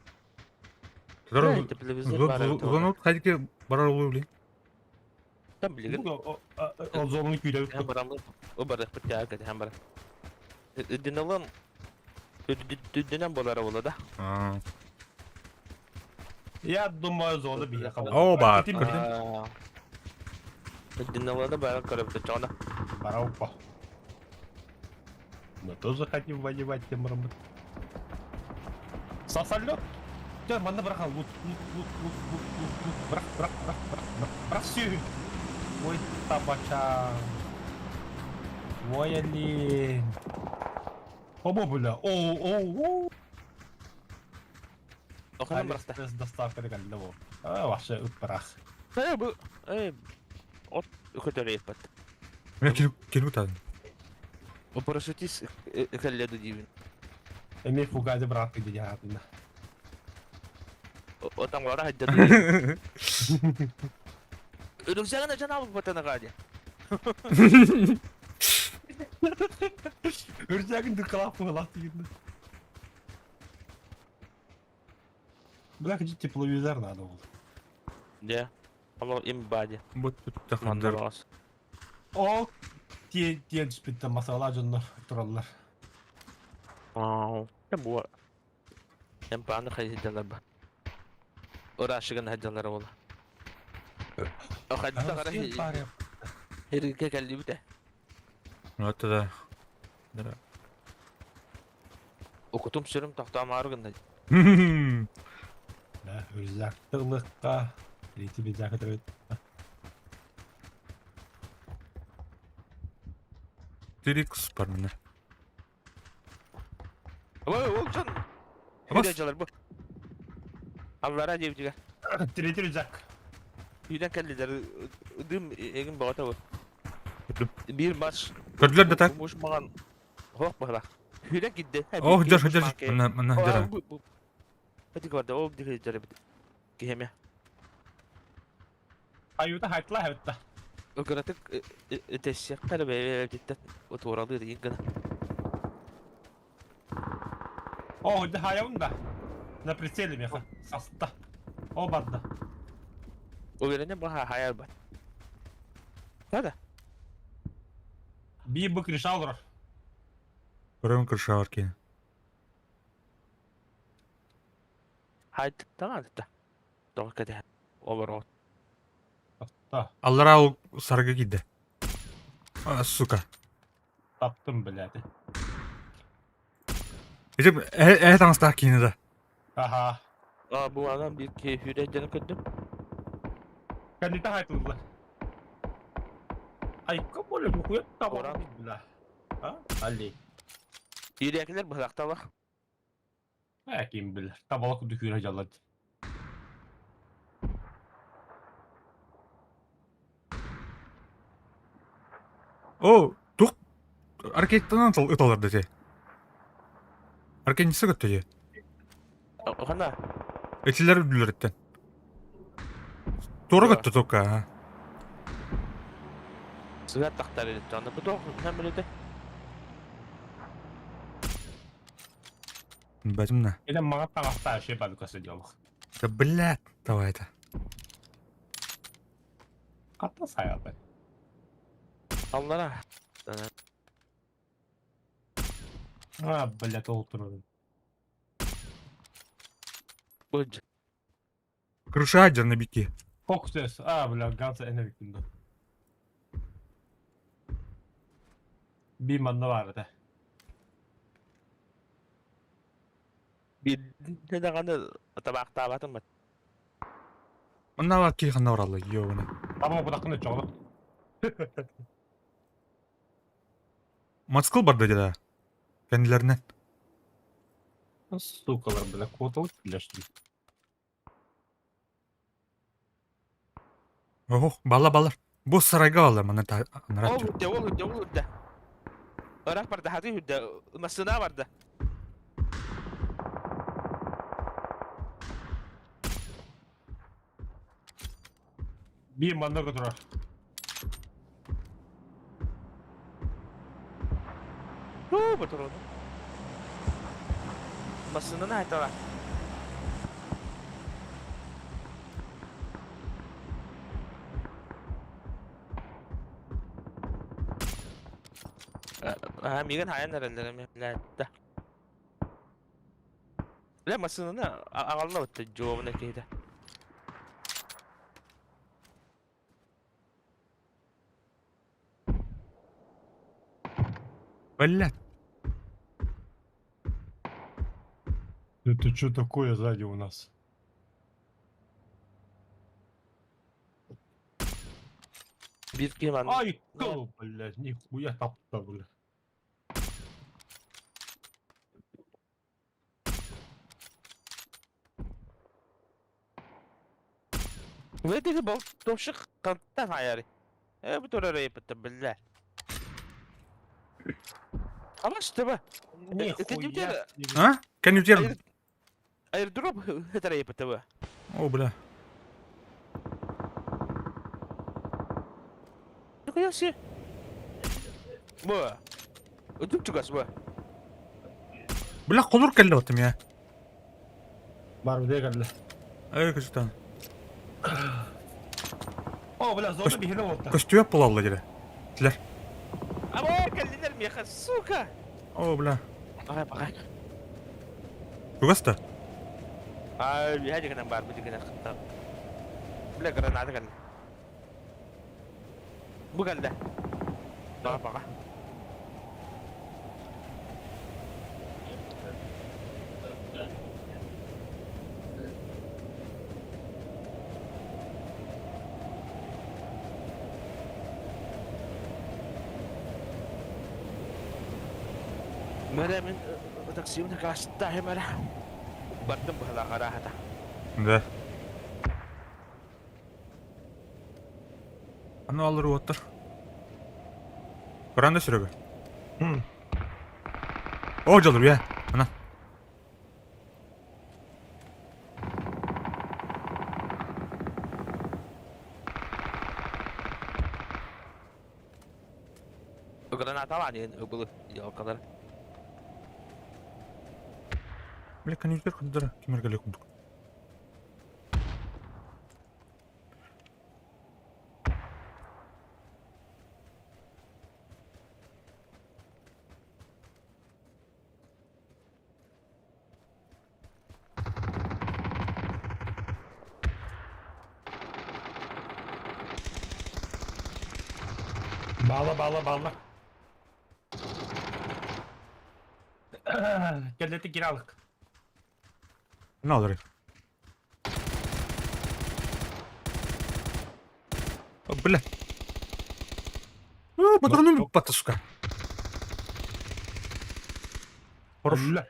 Зону хайдики барар улуй Там билигин. Ол зону күүрэ. Барамы. О барыхпыт таа кэтэн бар. Үрдүнэн үрдүнэн болара буола да. Я думаю, зона биһиэхэ Оо баар. Үрдүнэн бары көрөбүт чоҕуна. Барауппа. Мы тоже хотим воевать, тем робот. Сосалет! Дьэ, манна бырахан лут, лут, лут, лут, лут, лут, лут, бырах, бырах, бырах, бырах, бырах, бырах сүөһү! Ой, табачаан. Ой, олень. Обо, бля, о, о, о. Охана бырахта. Алиэкспресс доставканы кэллэ бу. А, вообще ыт бырах. Э, бу, э, от көтөрөйпөт. Мен ким утадым? Парашютист кэллэ диибин. Эмиэ фугази быраатты дии аатында. Отаҥлара хайда диибин. Рюкзагын жан алып батана гади. Рюкзагын дыркалап қойылады дегенде. Бля, хочу тепловизор надо было. Дьэ. Олох имбади. Бу тахандар. Мандарас. Ол тиэн тиэн түспүттэн масалаа дьоннор тураллар. Ау. Бу эмпааны хайдалар ба. Ырашыгын хайдалар ол. Хайда қара херге кэллибите. Вот да. Да. Окутум сүрүм тохтоомоору гынна. Да, рюкзактылыкка Рити бизака төрөт. Трикс бар міне. Ой, ол дьон. Бас. Хүйден бу. Аллара диэбитигэ. Третий рюкзак. Хүйден кэллилэр дым эгин бөҕөтө бу. Көрдүм. Биир бас. Көрдүлэр да так. Муш маҕан хоох баһылаах. Хүйден киирдэ. Ох, жар, жар, мына, мына, жар. Хати барда, ол диги жар бит. Киһиме. Аюта хайтла хайтта. Кыратык тэссиэххэ эрэ бэйэбититтэн туоралыыр игин гына. О, да хаябын да. На прицеле меха. Саста. О барда. Уверенне бу хайар бат. Да-да. Би бык решал олорор. Көрөм крышалар кейін. Хайдыктаҕа да. Тоҕо кэтэһэн олороҕут. Да, Аллара ол сарга киирдэ. А, сука. таптым, блядь. Ити ээ таҥастаах киинэ да. Аха. А бу анан биир киһи сүүрэн көрдүм. Кэннитэ хайтылла. Айка боле бухуя Оран. табан бля. А? Али. Иирээкилэр быһахталар. Ә ким билэр. Табала курдук күүрэ дьаллар. О, тух аркейттан ыталар да те. Аркейнisi көттө же. Хана. Этилер бүлөрүттен. Туора көттө только. а. Сыгат тахтар элитте. Аны бу тоқ кем билете? Бәтим на. Или мага таҥастаа вообще бабика сидел. Да блядь, давай это. Хата сайалбай. Аллара. А, блядь, ол турар. Бу Крыша на бики. Фокус. А, бля, ганса энергия. Би манна бар этэ. Биирдэ даҕаны табаахтаабатым бат. Манна бар ки ханна оралла ёбана. Таба бутаккын өчөҕө. Мацкыл бар да. Кендилеринен. Сукалар, бля, куоталык билешти. Ох, бала балар. Бу сарайга балар мана та Ол үрдэ, ол үрдэ, ол үрдэ. Ыраах барда, хаты үрдэ, массыына барда. Би манна турар. Уу, ботуруну. Массыынаны айтала. Аа, мигин хайан эрэллэр эми лээтта. Бля, массыынаны аҕалла бытта жуобуна киһитэ. Блядь. Это что такое сзади у нас? Биир киһи манна. Ай, кыл, блядь, нихуя тапта, блядь. Выйди болтовщик хантан хайары. Э, бу турар эйпетте биллэр. Абаш тыба. Нихуя себе. А? Конъюнктер. Аирдроп это эйпетте О, бля. Нихуя себе. Бу. Өтүп чугас бу. Бля, холур кэллэ оттым я. Бар бегали. Эй, көстөн. О, бля, зона биһине болта. Көстүө булалла дире. Тилер. Абай кэллилер миэхэ, сука. О, бля. Бага бага. Чугас да? Ай, биһэ дигэнэн бар бу дигэнэн кытта. Бля, граната кэллэ. Бу кэллэ. Бага бага. Мэрэ мин таксибын акаастаахым эрэ. Бардым быһалаах арааһата. Да. Аны алыр уоттар. Көрөн да сүрөбө. О, жалыр я. Ана. Гранаталаан диэн ыбылы елкалар. Бля, конъюнктур кындыра кимергеле курдук. Bağla bağla bağla. Кэллэти киралык. Ne alır? О, бля. О, патроны бата, сука. Хорош. Бля.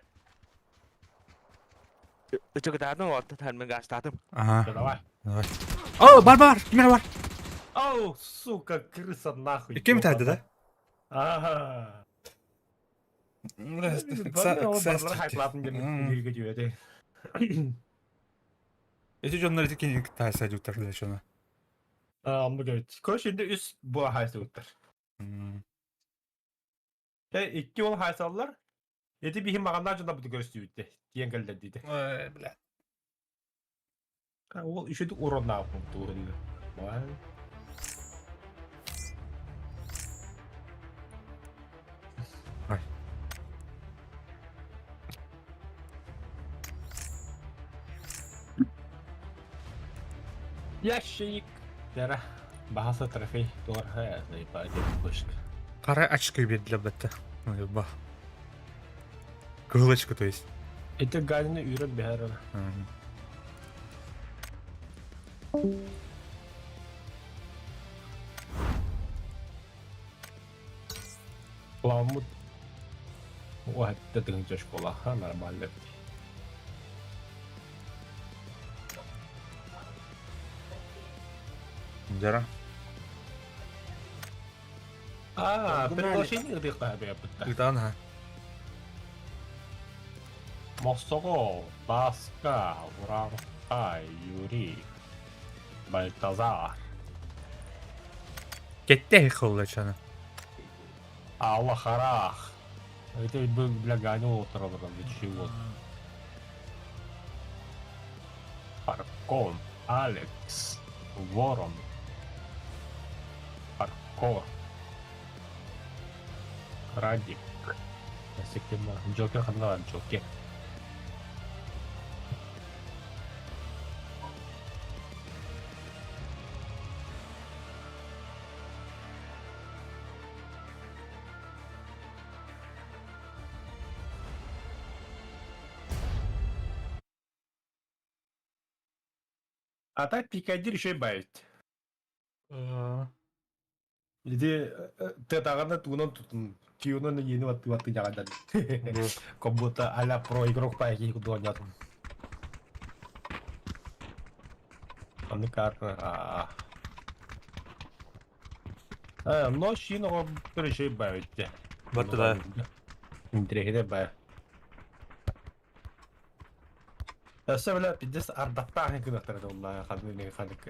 Ычыгытаатым оттан мен гаастаатым. Ага, Давай. давай. О, бар, бар, кимер бар. Оу, сука, крыса нахуй. Кем тәді да? Ага. Бля, Эти дьоннор ити кини тааса дьуттар да шона. Оннук эбит. Короче, инде үс була хайсыбыттар. Э, икки ол хайсаллар. Эти биһим маҕаннаа дьонно бу көрүстүбүттэ. Тиэн кэллэр диде. Ой, бля. Ол үшөдүк уроннаах туурун. Ай. Ящик. Тера. Баһаса трофей. Туар хая, пушка. Қара очки бердилер бітті. Ой, ба. Кылочку, то есть. Это галины үйрен бәрі. Ламут. Ой, это тыгынча школа, ха, нормально. Дара. А, приглашение ыдыктаа бэйэппитта. Ытаан ха. Мостого, Баска, Уралтай, Юрий, Бальтазар. Кетте холла чана. Аллахарах. Это был, бля, ганил отыралар, для чего? Паркон, Алекс, Ворон, Паркор, Радик. Джокер ханна Джокер. А так пикадир еще и бавить. Иди тетаҕына туунан тутун киунан иени баттыы баттыы дьаҕайдан. Как будто а-ля про игрок по киһи курдук оонньоотум. Аны карта. Но шин оҕо еще и бавить. Батты да. Интриги баа. Өссө бile пиздец ардахтаах гынахтара да ханнык ханнык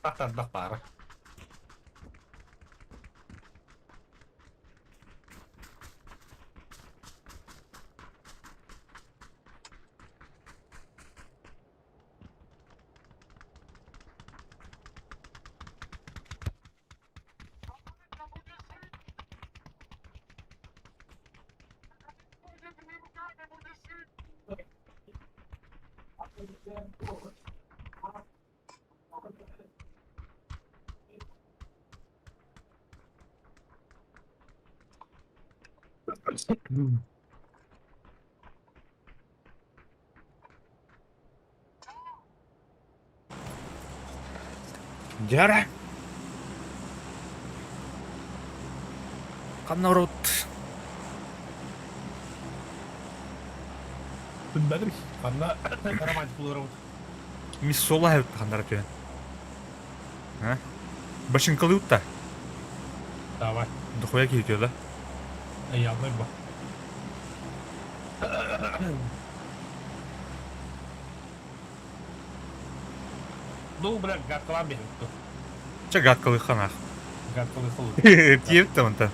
ардах баара. Дьара. Ханна урут? Билбэтим. Ханна романтик буларбыт. Мисс Сола эбит ханнара түһэн. А? Башинкалыут да. Давай. Дохуя киһи да? Явный бу. Ну, бля, гадкалаан биһикту. Чэ, гадкалыхханаах. Гадкалыххалыы. Тиэбит да мантан.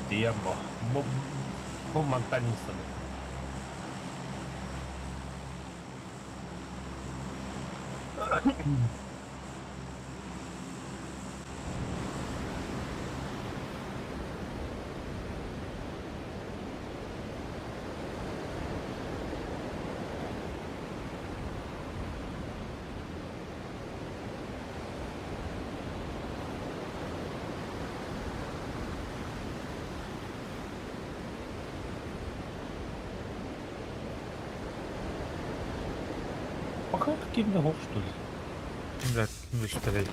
Тиийэн бо. Бу бу мантан инстаны. Пока таким не что ли? Ким ким да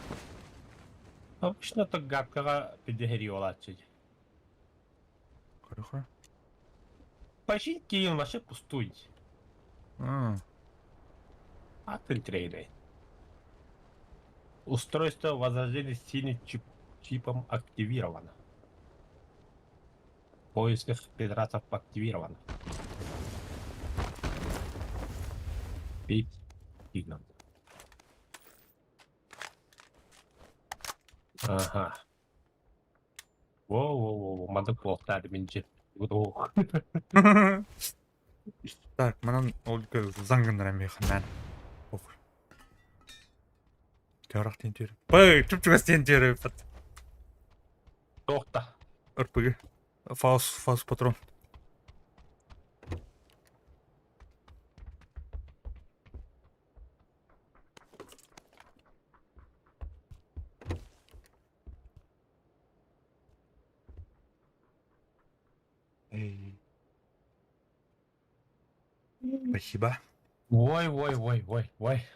Обычно так гадкаға пидехери олатчы. Хорошо. Почти он вообще пустой. А, А ты трейдер. Устройство возрождения синим чипом активировано. В поисках пидорасов активировано. Пить сигнал. Ага. Воу-воу-воу, мады плохтар минче. Так, манан ол заңгыннар эми ханан. Ох. Төрөх тин төр. Бай, чүп-чүгас тин төр. Тохта. РПГ. Фаус, фаус патрон. Эй. Спасибо. Ой, ой, ой, ой, ой.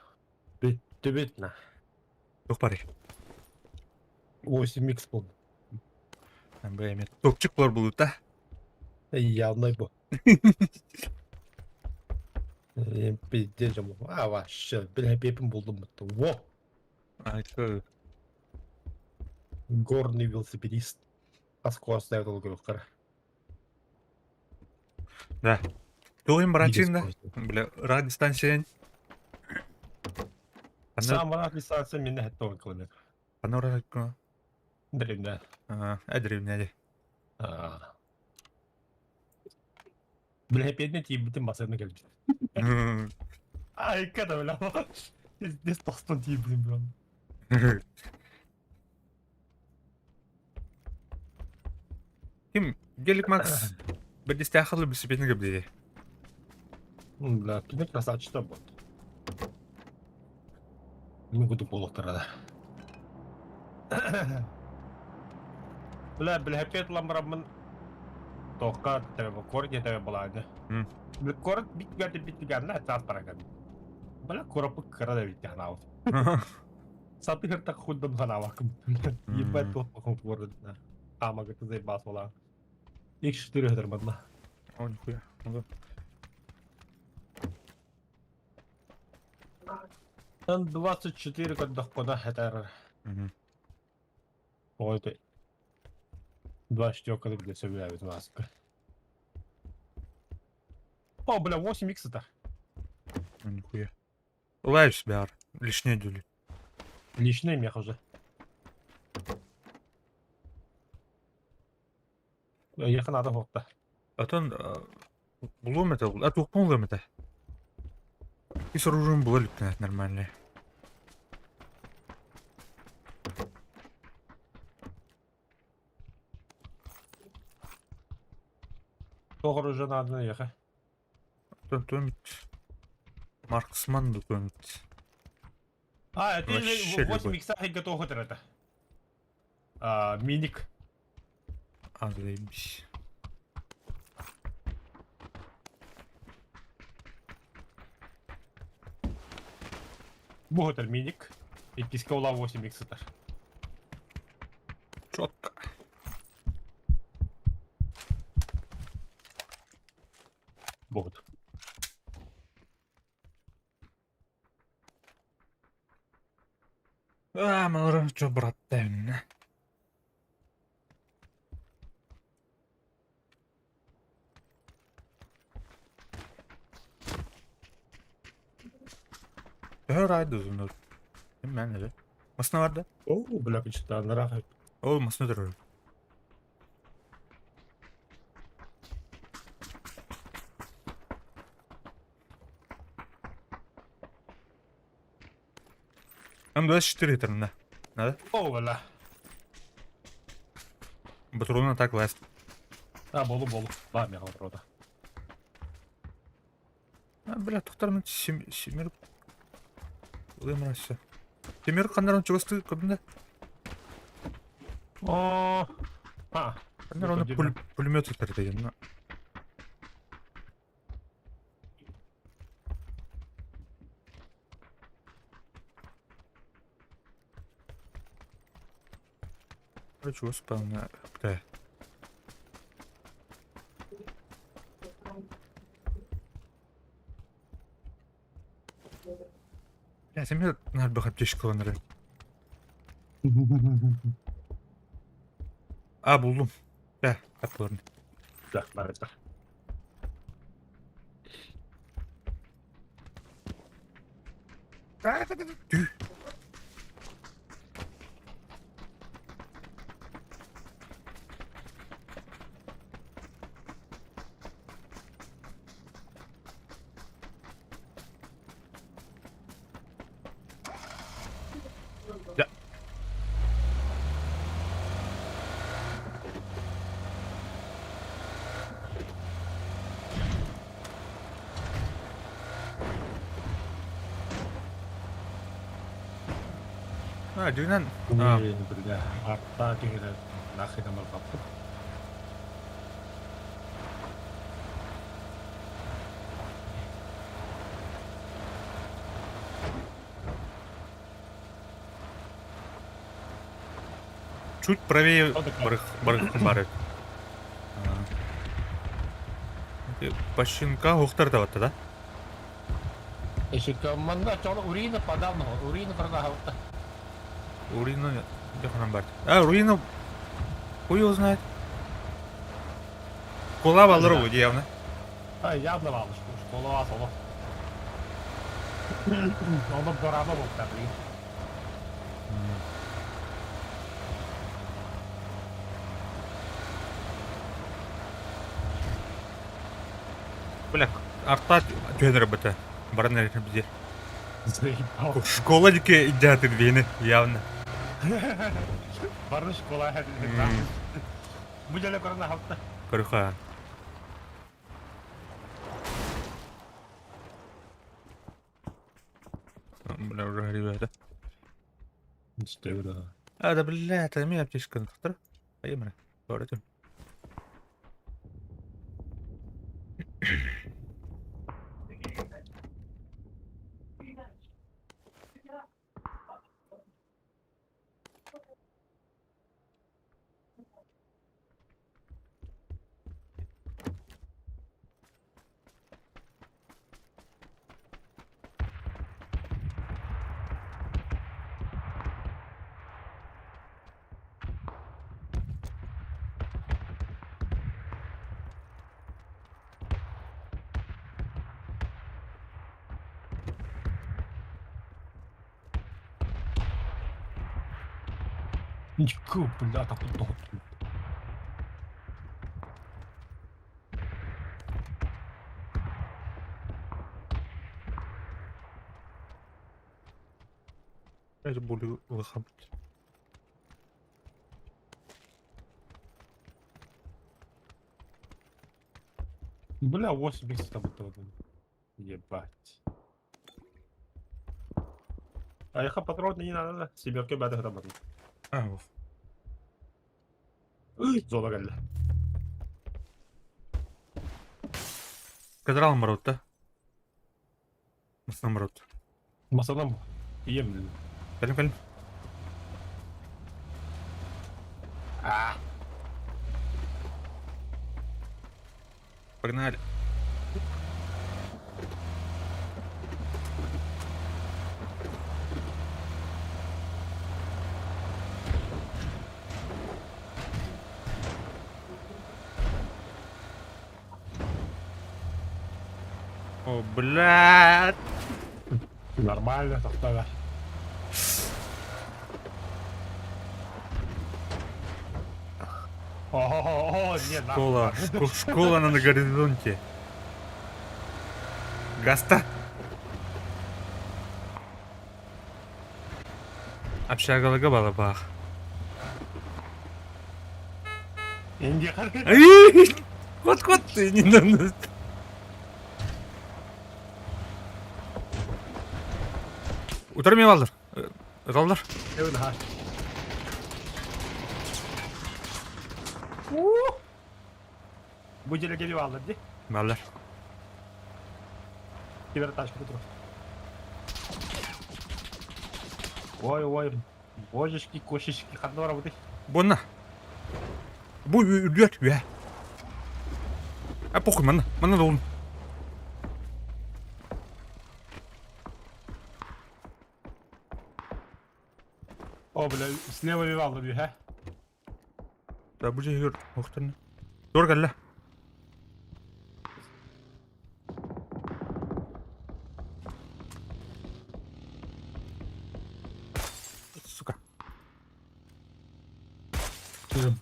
Бүттүбүт на. Туох барый? 8 икс был. Эми топчик булар булута. Явный бу. Пиздец. А, вообще, бля, пепем булдум. Во! А, это... Горный велосипедист. Аскос ставит ол. Да. Тугин барачин да. Бля, рад дистанция. Сам рад дистанция меня это километр. Панора. Древняя. А, древняя. А. Бля, педня тиибитин басына кэлбит. Ай, когда, бля. Здесь тостон тиибитин, бля. Ким Гелик Макс бирдистяхалы бисипетин габди. Бля, кини красавчик будет. Не буду полуктора, да. Бля, бля, пет ламрамын тоққа тебе корде тебе баланы. Бля, корд бит гады бит гады на тас параган. Бля, куораппыт кыра да эбит ханаабыт. Сатыыр так худдам ханаабаккын. Ебать туох куорат. Хаамагыты заебас буолаан. X4 өтөр манна. О, нихуя. Ну да. 24 көрдөххүнэ этэр. Ой, это 24 где сөбүлээбит маска. О, бля, 8 икс это. Нихуя. Лайв баар. Лишний дүлі. Личный мех уже. Якын ада хоқта. Отон булуом этэ, а туохпун булуом этэ. Ис оружием була иликтэнэт нормальный. Тоқ оружие надо яха. Отон туомит. Марксман ду туомит. А, это Вообще 8 любой. икса готов это. А, миник. А, заебись. Бухгалтер миник. И пискаула 8 икс это. Четко. Богут. А, малырым, чё, брат, тәвиннэ. Төһө райды uzun Мен эле. Масына бар да? О, бля, кычта, нарах. Ол масына турар. М24 литрында. Надо? О, бля. Батруна так ласт. А, болу, болу. Ба, мега рода. А, бля, тоқтар мен семер... Улым расы. Семер қандарын чугасты көбінде? О, а. Қандар оны пулемет өтір деген. Короче, господи, бля. Бля, семер нар бахап тешкаланыры. А, булдум. Бля, капларын. Да, бар это. Tüh. Ya. А, дьиҥинэн. А, Бля, арта тигрэ нахрен амарбаппыт. Чуть правее Что такое? барых барых бары. Башинка ухтар да да? Еще команда чола урина подавно, урина продавта. Руина где бар. А, руина хуй его знает. Кула балыр bu явно. А, явно мало, что школа асоло. Оны дорама болып та блин. Бля, арта төнөр бата. Баран бізде. Заебал. Школа дике идят вены явно. Бары школа. Бу деле корона хапта. Корюха. Бля, уже ребята. Что да. А, да, бля, это меня аптечка доктор. Поемре. Говорите. Ничего, бля, так вот Это более лохаб. Бля, 8 там вот Ебать. А я патроны не надо, семерки бәді грамматны. А, вот. Зона кэллэ. Кадрал морот, да? Масна морот. Масанам ием. Кэлим, кэлим. А. Погнали. О, блядь. Нормально, тохтоо. О, не, нахуй. Школа. Школа на горизонте. Гаста. Общагалага балабах. Инди Вот кот ты не на Утар мен алдар. Алдар. Эвен хаш. Бу деле келип алды ди. Балдар. Кибер тачка тур. Ой, ой, божечки, кошечки, ханна работы. Бонна. Бу үлүөт үе. А похуй манна. Манна долун. О, бля, слева вивалды бүй, ха? Да бу жер охтан. Дор кэллэ. Сука.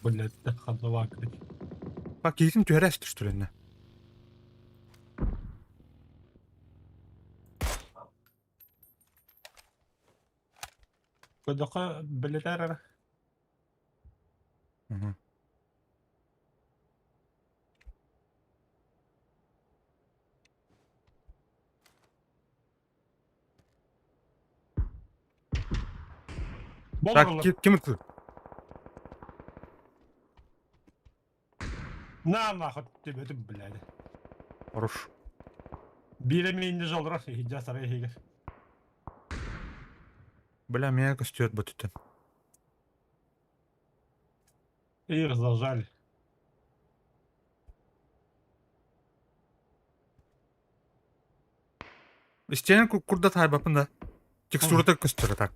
Блядь, ханна вакты. Бак киһитин түһэрэ түстүрэннэ. Көдөкө билетер. Так, ким ытты? На нахуй тебе, ты, блядь. Хорош. Бире мейинде жолдурар, хиджа сарай хигер. Бля, меня костюет бутыты. И раздолжали. Истиэн курда тайбапын да. Текстурата көстөр так.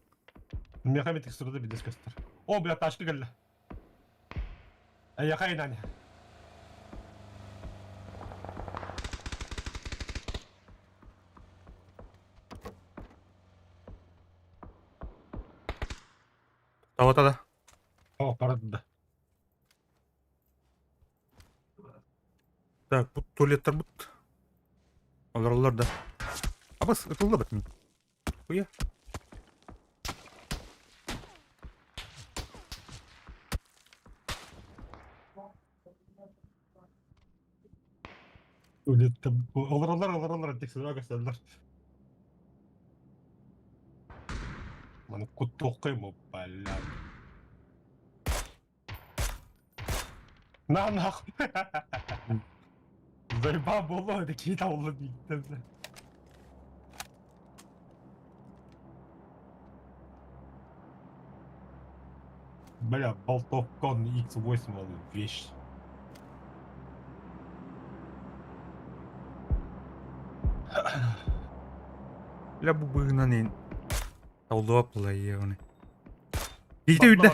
Мехами текстурада бидес көстөр. О, бля, ташка келди. Аяка инани. Тавата да. О, пардон. Так, бут туалеттер бут. Олар да. Абас, ытылла бит. Хуя. Туалетте. Олар, олар, олар, олар, текстура көстөрлөр. Маны куттук бля. На нахуй. Заебал было, такие там бля. Бля, болтовкон X8 вещь. Бля, бу быгынан ин. Таулуап була ионы. Бийде үдде.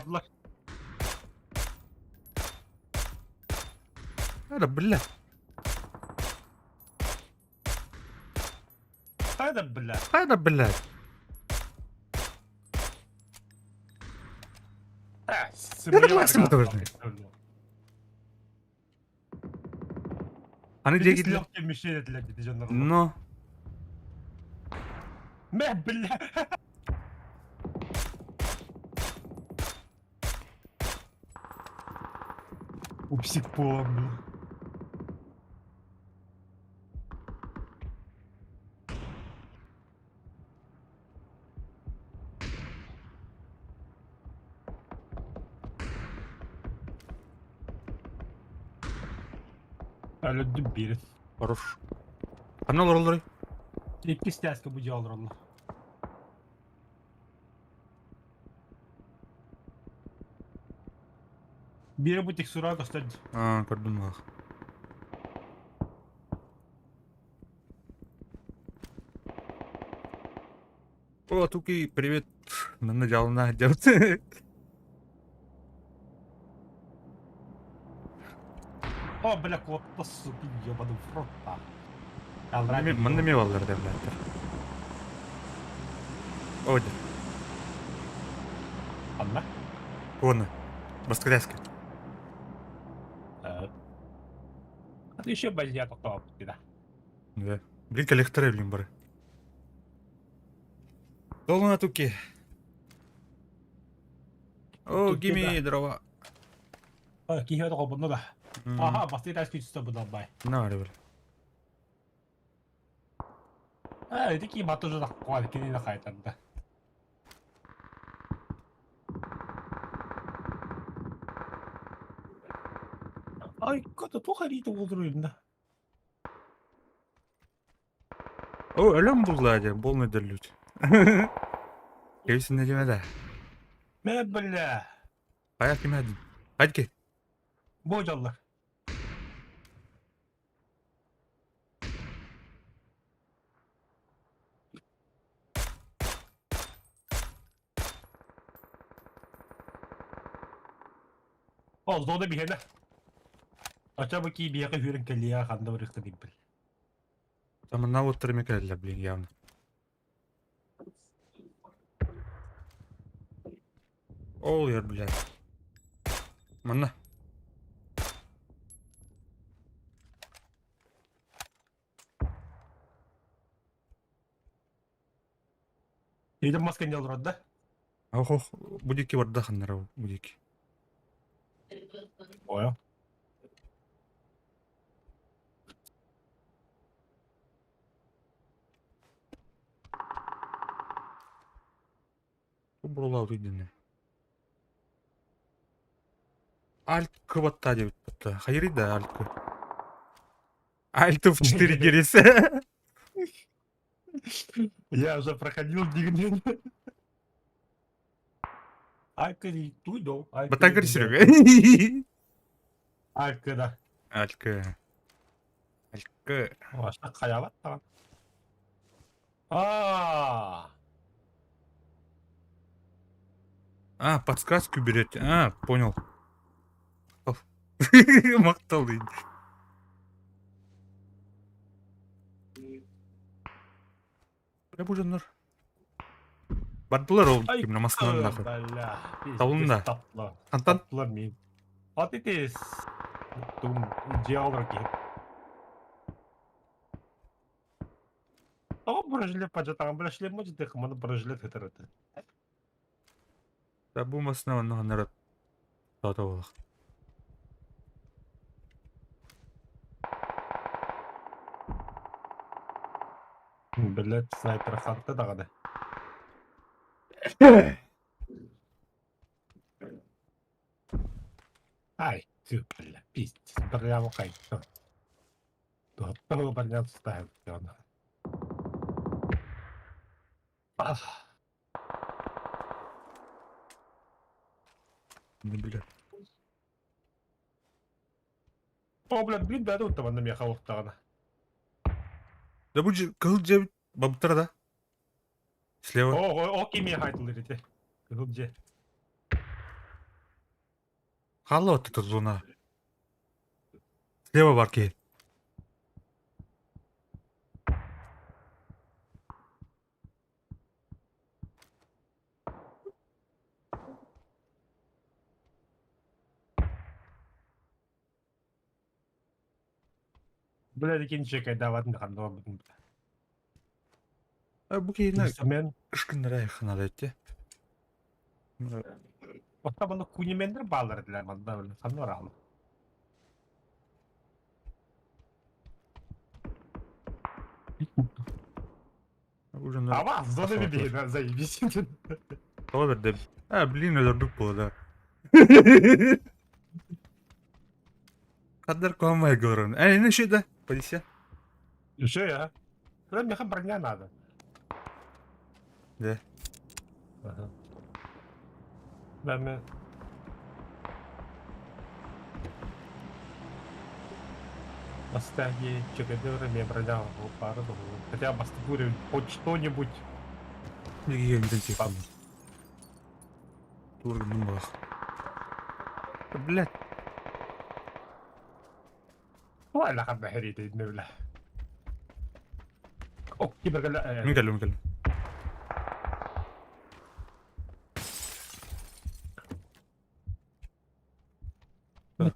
Ада, бля. Хайда, бля. Хайда, бля. Максим Аны диэки Легкие мишень этилэр дии дьоннор. Но. Мэ, бля. Упсик полом, бля. Өлөдүм биирин. Хорош. Ханна олороллорой? Иккис тээскэ бу дьиэ олороллор. Биирэ бу текстура көстөр. Аа, көрдүм баах. О, Туки, привет. Манна дьалына дьабыт. О, бля, куотта, суки, ебаный в рот, Манна ме баллар да блядь. О, дьэ. Анна? Уонна. Баскадяска. А ты еще базия тоқтап да. Да. Блин, коллекторы, блин, бары. Долна Туки. О, Туки, гими дрова. А, киһи тоҕо да. Аха, басты тас күчтө бу далбай. На, бля. А, это ки мат уже такой, кини на хайтанда. Ай, ката туха рита болдуруйда. О, өлөм булла дьэ, полный дөрлүт. Кэбисин диэмэ да. Мэ, бля. Хайа ким эдин? Хайдки. Бу дьаллар. Ол зода биһэнэ. Ача бу ки биэхэ хүрэн кэлиэ ханда барыхта диббил. Там на вот кэллэ, блин, явно. Ол ер, блядь. Манна. Идем маска не олорор да? Ох, ох, будики барда ханнара, будики. Ой. Бу бурула үйдүнэ. Альт кыбатта диэбит батта. Хайырый да альт кы. Альт в 4 гересе. Я уже проходил дигнен. Алька туйдо. Батагыр Серега. Алька да. Алька. Алька. Ваша хаялат там. А. А, подсказку берете. А, понял. Мактал дейт. Бля, бу дьоннор. Бардылар ол Ай, кимне масканан нахуй. Бля. Табылын Таптылар. Антан Таптылар мин. А ты тез. Тум диалог ки. Тоҕо бронежилет пажатаҕын бля шлем может маны бронежилет хытарыты. Да бу масына онно ханнара тата болох. Блядь, снайпер ханты даҕаны. Ай, ты, бля, пиздец, бля, кайто. Туһаттаһы барнян ставит Ах, Ну, бля. О, блядь, блин, да, тут там на халықтағаны. Да бу кыл же бабыттара да. Слева. О, о, кеме хайтыл ете. Кыл же. Халла вот эта зона. Слева барки. Бля, кин чекайдаабатын ханна барбытын. Бу киһини Мен ышкыннара айханада этте. Ота манна кунименнер баалар этилэр манна били ханна бараалы. Ава, зона бибиһина, заебись. Тоҕо берде? А, блин, өлөрбүт буолла. Хаддар куһаммай говорон. Эй, ну что да? Полиция. Еще я. Да, меха броня надо. Да. Ага. Да, мен... Поставь чекадеры, мне броня пара, хотя бы хоть что-нибудь. Телефон. Тур Блядь. Вала хабба херите бля. О, кибер Мин кэллим, кэллим.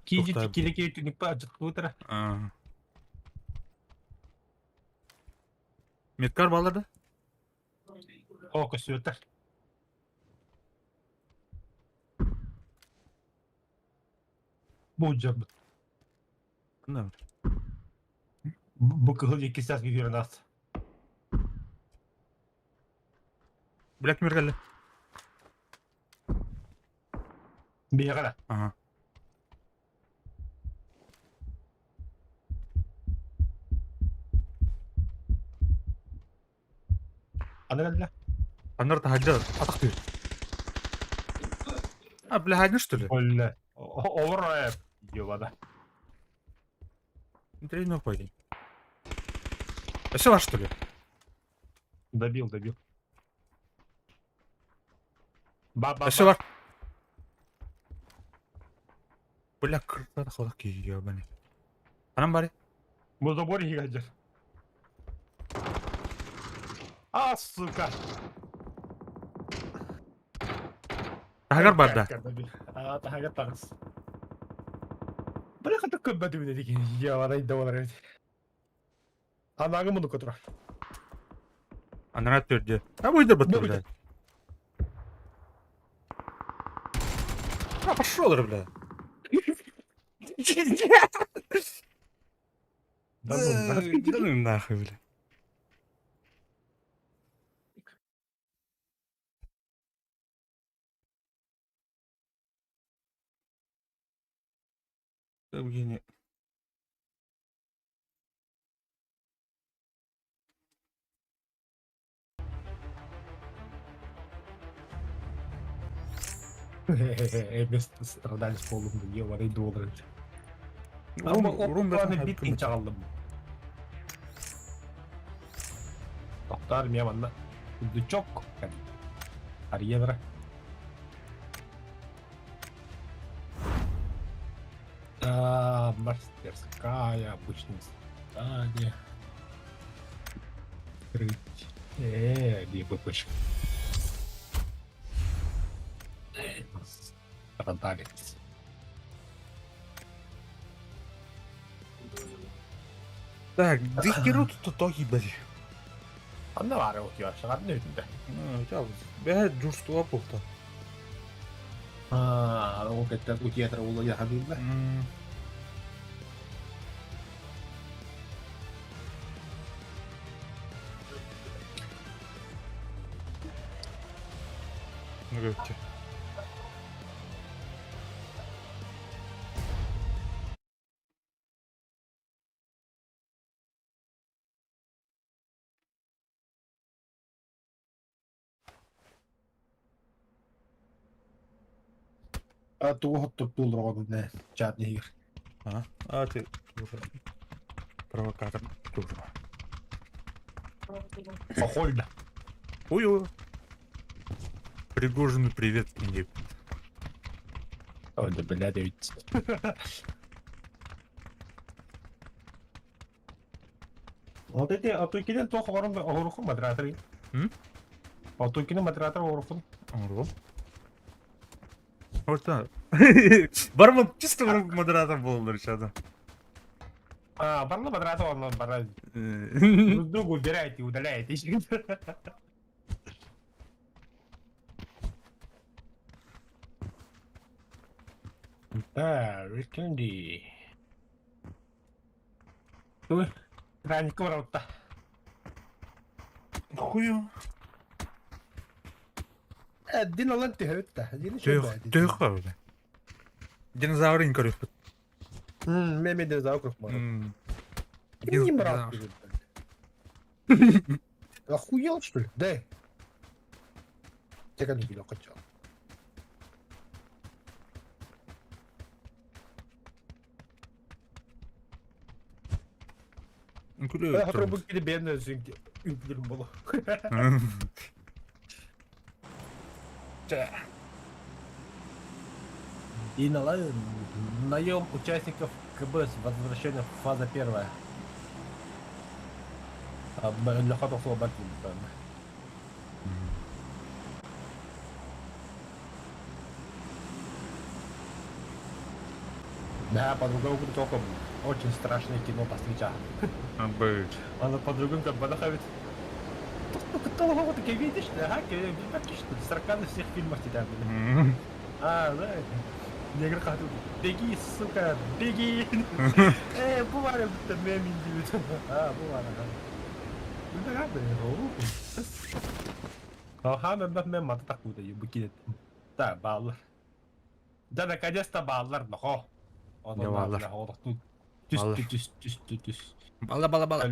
Киди кили түнүк па жыткыбытыра. Медкар балар да? О, көсүөтөр. Бу жабыт. Да. Бу кыһыл икки саас күйөрөн ас. Блядь, мир кэллэ. Биэҕэ. Ага. Аны кэллэ. Анар таһырдьа атах түһ. А, бля, хадны что ли? Олле. Олор ёбада. Тренер пойди. А все ваш что ли? Добил, добил. Ба-ба. А все ваш. Бля, кырта холак ебаный. Анам бари. Бу забор игадер. А, сука. Таһагар бар да. А, таһагар тагыс. Бля, хата көббәтү дедик. Я варай да варай. Анагы муну көтүрө. Анара төрдө. А буйда бат, Бу бля. А, пошел, бля. Да ну, нахуй. Да ну нахуй, бля. Евгений. Эбес страдали с полум ебаный доллар. Рум Рум бит чагалдым. Токтар мен манна. Дучок. Арьевра. Да, мастерская, обычное здание. Открыть. Где ППшка? Страдалец. Так, дихеру тут то ебать. Анна бары окуяшыгар нүтүндө. Бэһэ дьурстуга буолта. Аа, ол кеттен утиятыр ула яханылла. Нүгөттү. А тугу хоттуп тулрогон не чат нигер. А, а ты тоже провокатор тоже. Похольно. Ой-ой. Пригожину привет, Индии. Ой, да блядь, ведь. Вот эти, а то киден тох орун орухун модератор. М? А то киден модератор орухун. Ору. Вот так. Барман чисто модератор был, ребята. А, барла бадрата онно бара. Друг другу убирайте, удаляйте. Да, Рикенди. Ой, Раника ворота. Хую. Дин алан түһөттэ. Дин Төх баар. Динозаврын көрүөхпүт. Мен динозавр көрүк бар. Не брат. Охуел, что ли? Дай. Тека не било хотел. Попробуй перебедную было. И наем участников КБ с возвращением в фаза первая. Для ходов слова Да, по-другому только очень страшное кино постреча. Быть. Она по-другому как бы находит. Тут вот такие видишь, ага, что на всех фильмах тебя были. А, да, негр хотел, беги, сука, беги. Бывает, будто мем индивид. А, бывает, ага. Ну да, блин, Аха, мен мата такуда, юбы Да, баллар. Да, наконец-то баллар, нахо. Не баллар. Түс, түс, түс, түс, түс. Бала, бала, бала.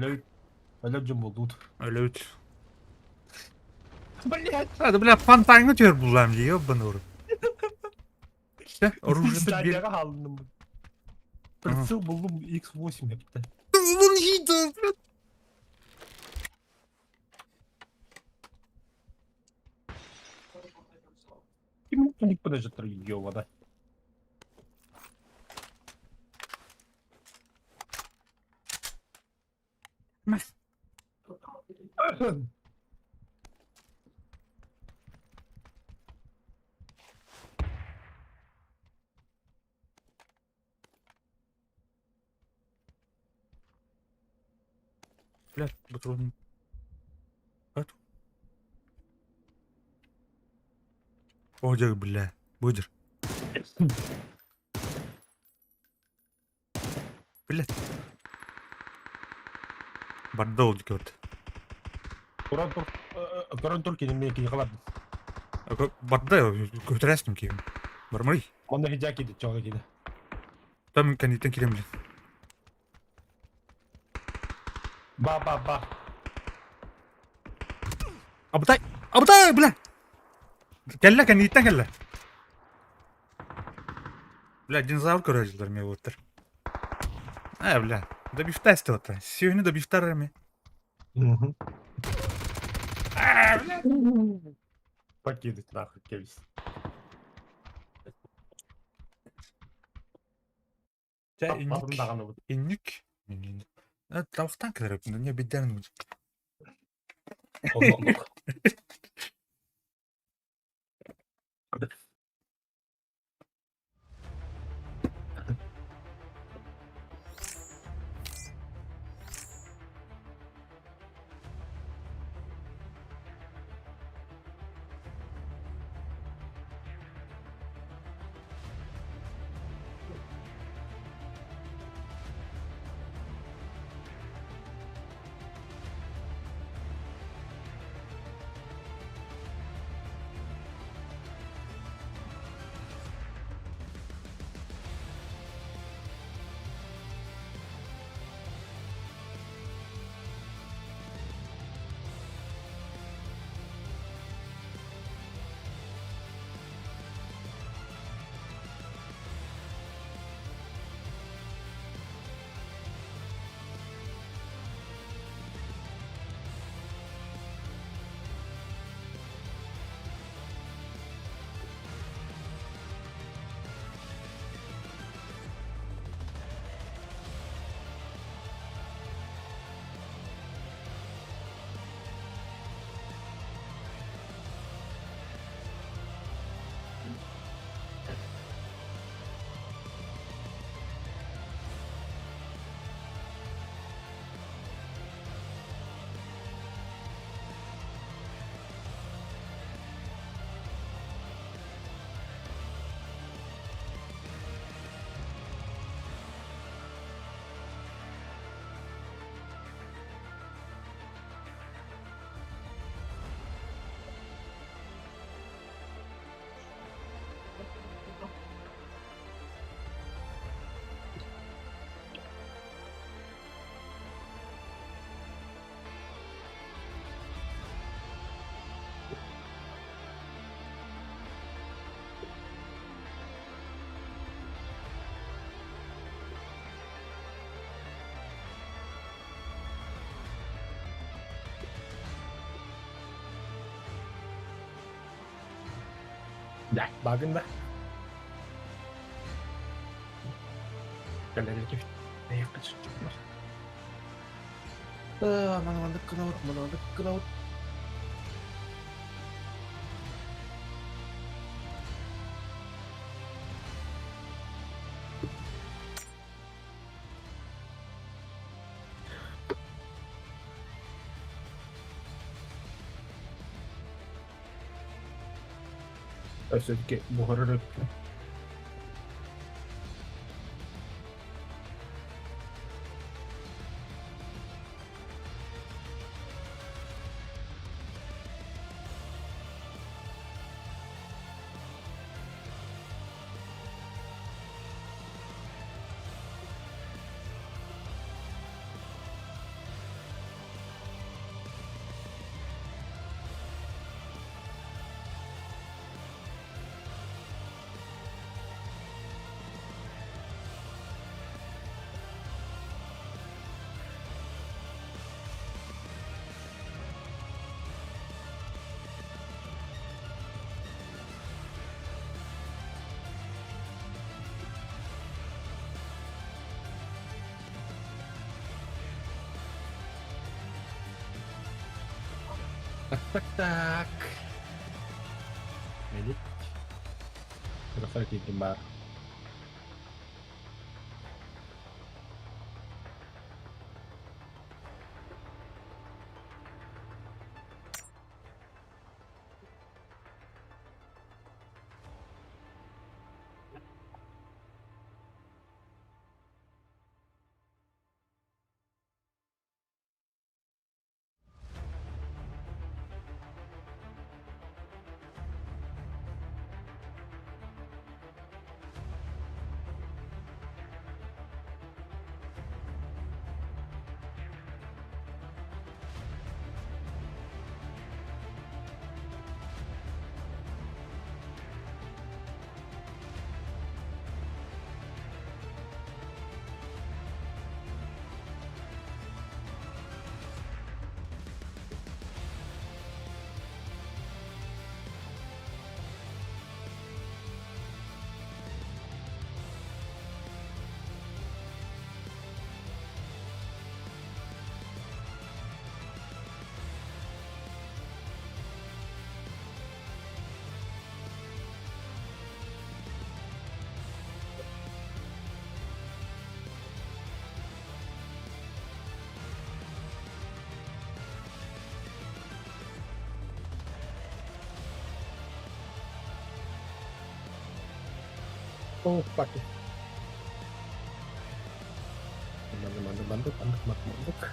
Өлө жумулдут. Өлөт. Блять! А, да бля, фонтанга төр булам ди, ёбаный урод. Оружие бер. Алдым. Прицел булдум X8 епті. Вон хитер, блядь. Ким не подождет, ёба, Мас. Блядь, патрон. Это? О, бля, будешь. Блядь. Бардол көрд. Корон тур кини мен кини қалар. Барда көтөрәстим кием. Бармай. Онда хижа киди чоға киди. Там кенитен кирем блин. Ба ба ба. Абытай, абытай, бля. Кэллэ кенитен кэллэ. Бля, динозавр көрөжүлөр ме болуптар. А, бля. Да бифтасты вот. Сегодня до бифтарами. А, бля. Покинуть нахуй кейс. Инник. Инник. Тавхтан кэлэр. Не бидэрн. Дьэ, баагын да. Кэлэр Манабандык гынабыт, манабандык гынабыт. Все-таки буһарар Так, так. Медик. Рафаэль бар. Oh, fuck it. Mandik, mandik, mandik, mandik, mandik, mandik.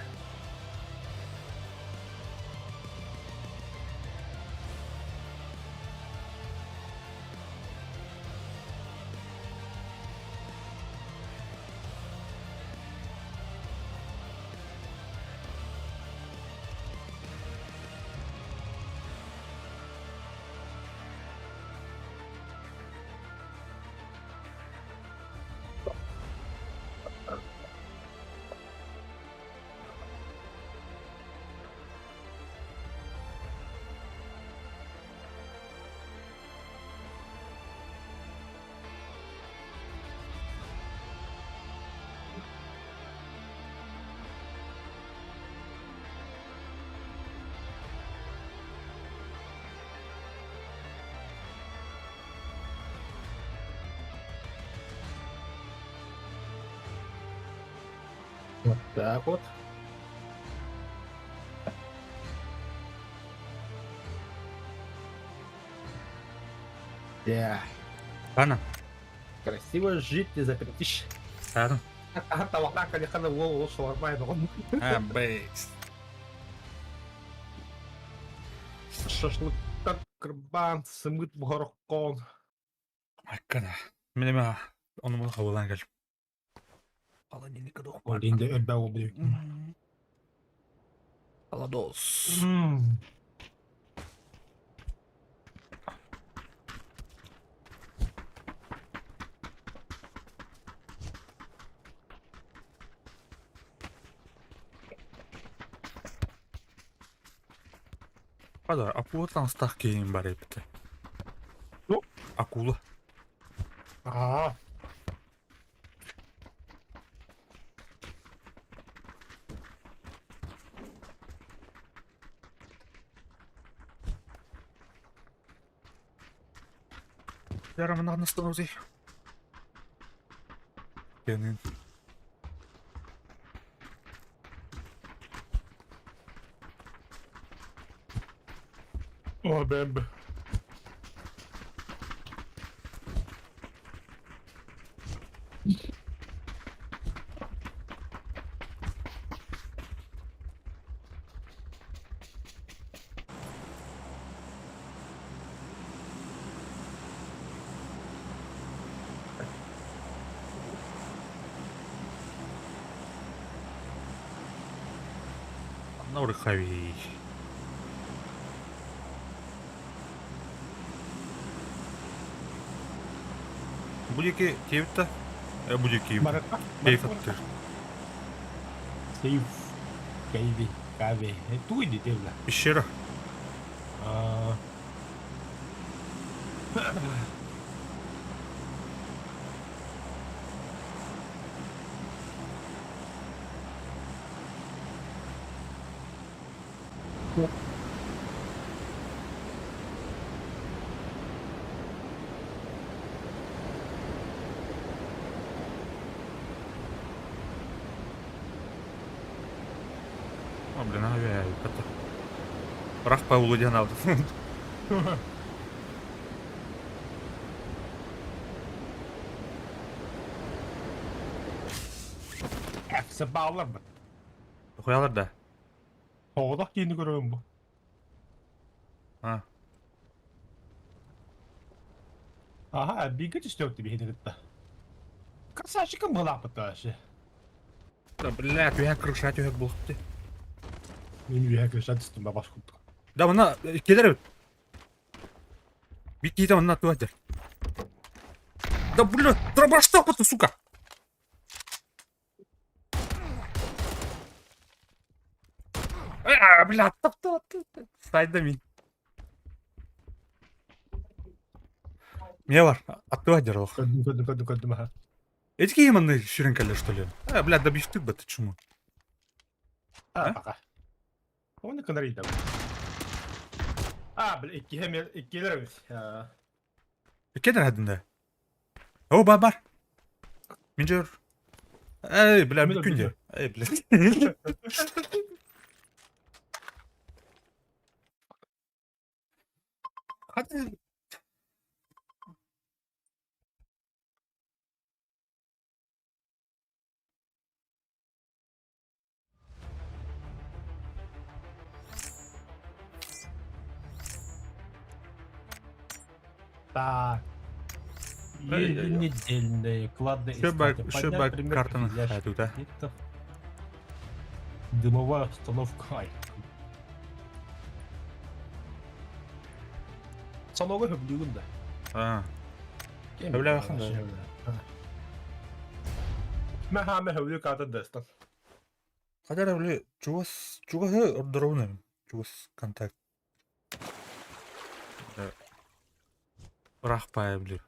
Вот так вот. Yeah. Ана. Красиво жить не запретишь. Ана. Таваққа калихана ол ол шалармайды ғой. А, бейс. Шашлыктар кырбан, сымыт буһароккон. Аккана. Минеме оны мұны қабылдан кел. Холодильникка дух бар. Ол енді өлбә ол білеу. Холодос. Хада, апуот аңстах кейін бар епті. Ну? Акула. Аа. Ярамын останови. Кэнин. О, бэмб. Ханна уруккабый? Бу диэки тиэбит да? Э, бу диэки Барыта. Кейф аттыыр. Сейф. Кайви. Кави. Тугуй диэтэ Пещера. Аа. О, блин, авиа, это. Рах Павлу диэн аабыт. Эксе баалар бит. Хуялар да. Тоҕодох диэни көрөбүн бу. А. Аха, бииргэ түстүөктү биһини кытта. Красавчикым былааппыт вообще. Да, бля, түһэ крыша түһэр буолуохты. Мин үөһэ крыша түстүм бабаш курдук. Да, мына келер эбит. Бит манна туһатыр. Да, бля, дробаштапыты, сука! А, бля, топ Сайда мин. Мне бар, аттыва дерлох. Көрдүм, көрдүм, көрдүм, көрдүм, аха. Эти киһи манна сүрэн кэлэр что ли? А, бля, да бифтык бат, чуму. А, пока. Оны кынар иде. А, бля, икки иккилер эбит. Кедер хадында. О, бар, бар. Мин жөр. Эй, бля, Мен бүткүн Эй, бля. Hadi. Так. Еженедельные кладные Шөбәк, шөбәк картаны хәтүтә. Дымовая установка. Ай. Санога хөблүгүн да. А. Хөбләбәхин да. Мә ха мә хөблү ката дэстан. Хадара биле чугас чугаһы ордоробун чугас контакт. Ыраах паайа билир.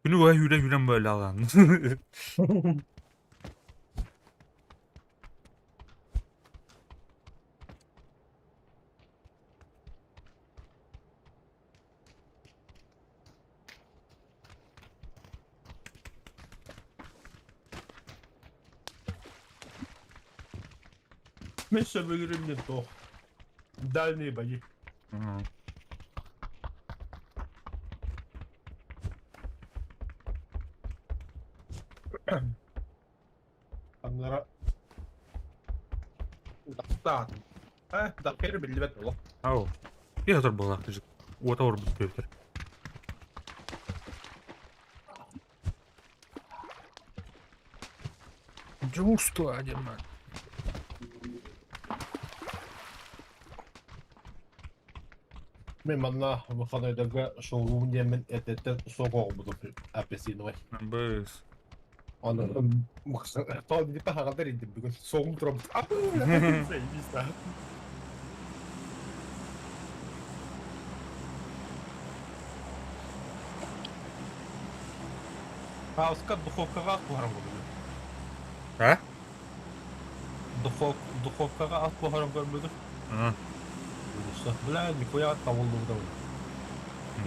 Күнү быһа сүүрэн сүүрэн бөөлө алаан. Мен сөбүлүрүм тоох. Дальние бои. Аннара Дактаат. Э, даккер биллибет боло. Ау. Биир отор буоллаах тыжык. Уота орбут бүөтөр. Дьуусту адеман. Мен манна выходнойдарга шоурум диэммин эрдэттэн суох оҕобутум апельсиновай. Быс. Аны тоҕо диэппэ хаҕалдар индим бүгүн суоҕум турабыт. Хауска духовкаҕа буһаран көрбүтүм. А? Духовкаҕа ас буһаран көрбүтүм. Уулусса. Бля, нихуя табыллыбыта бу.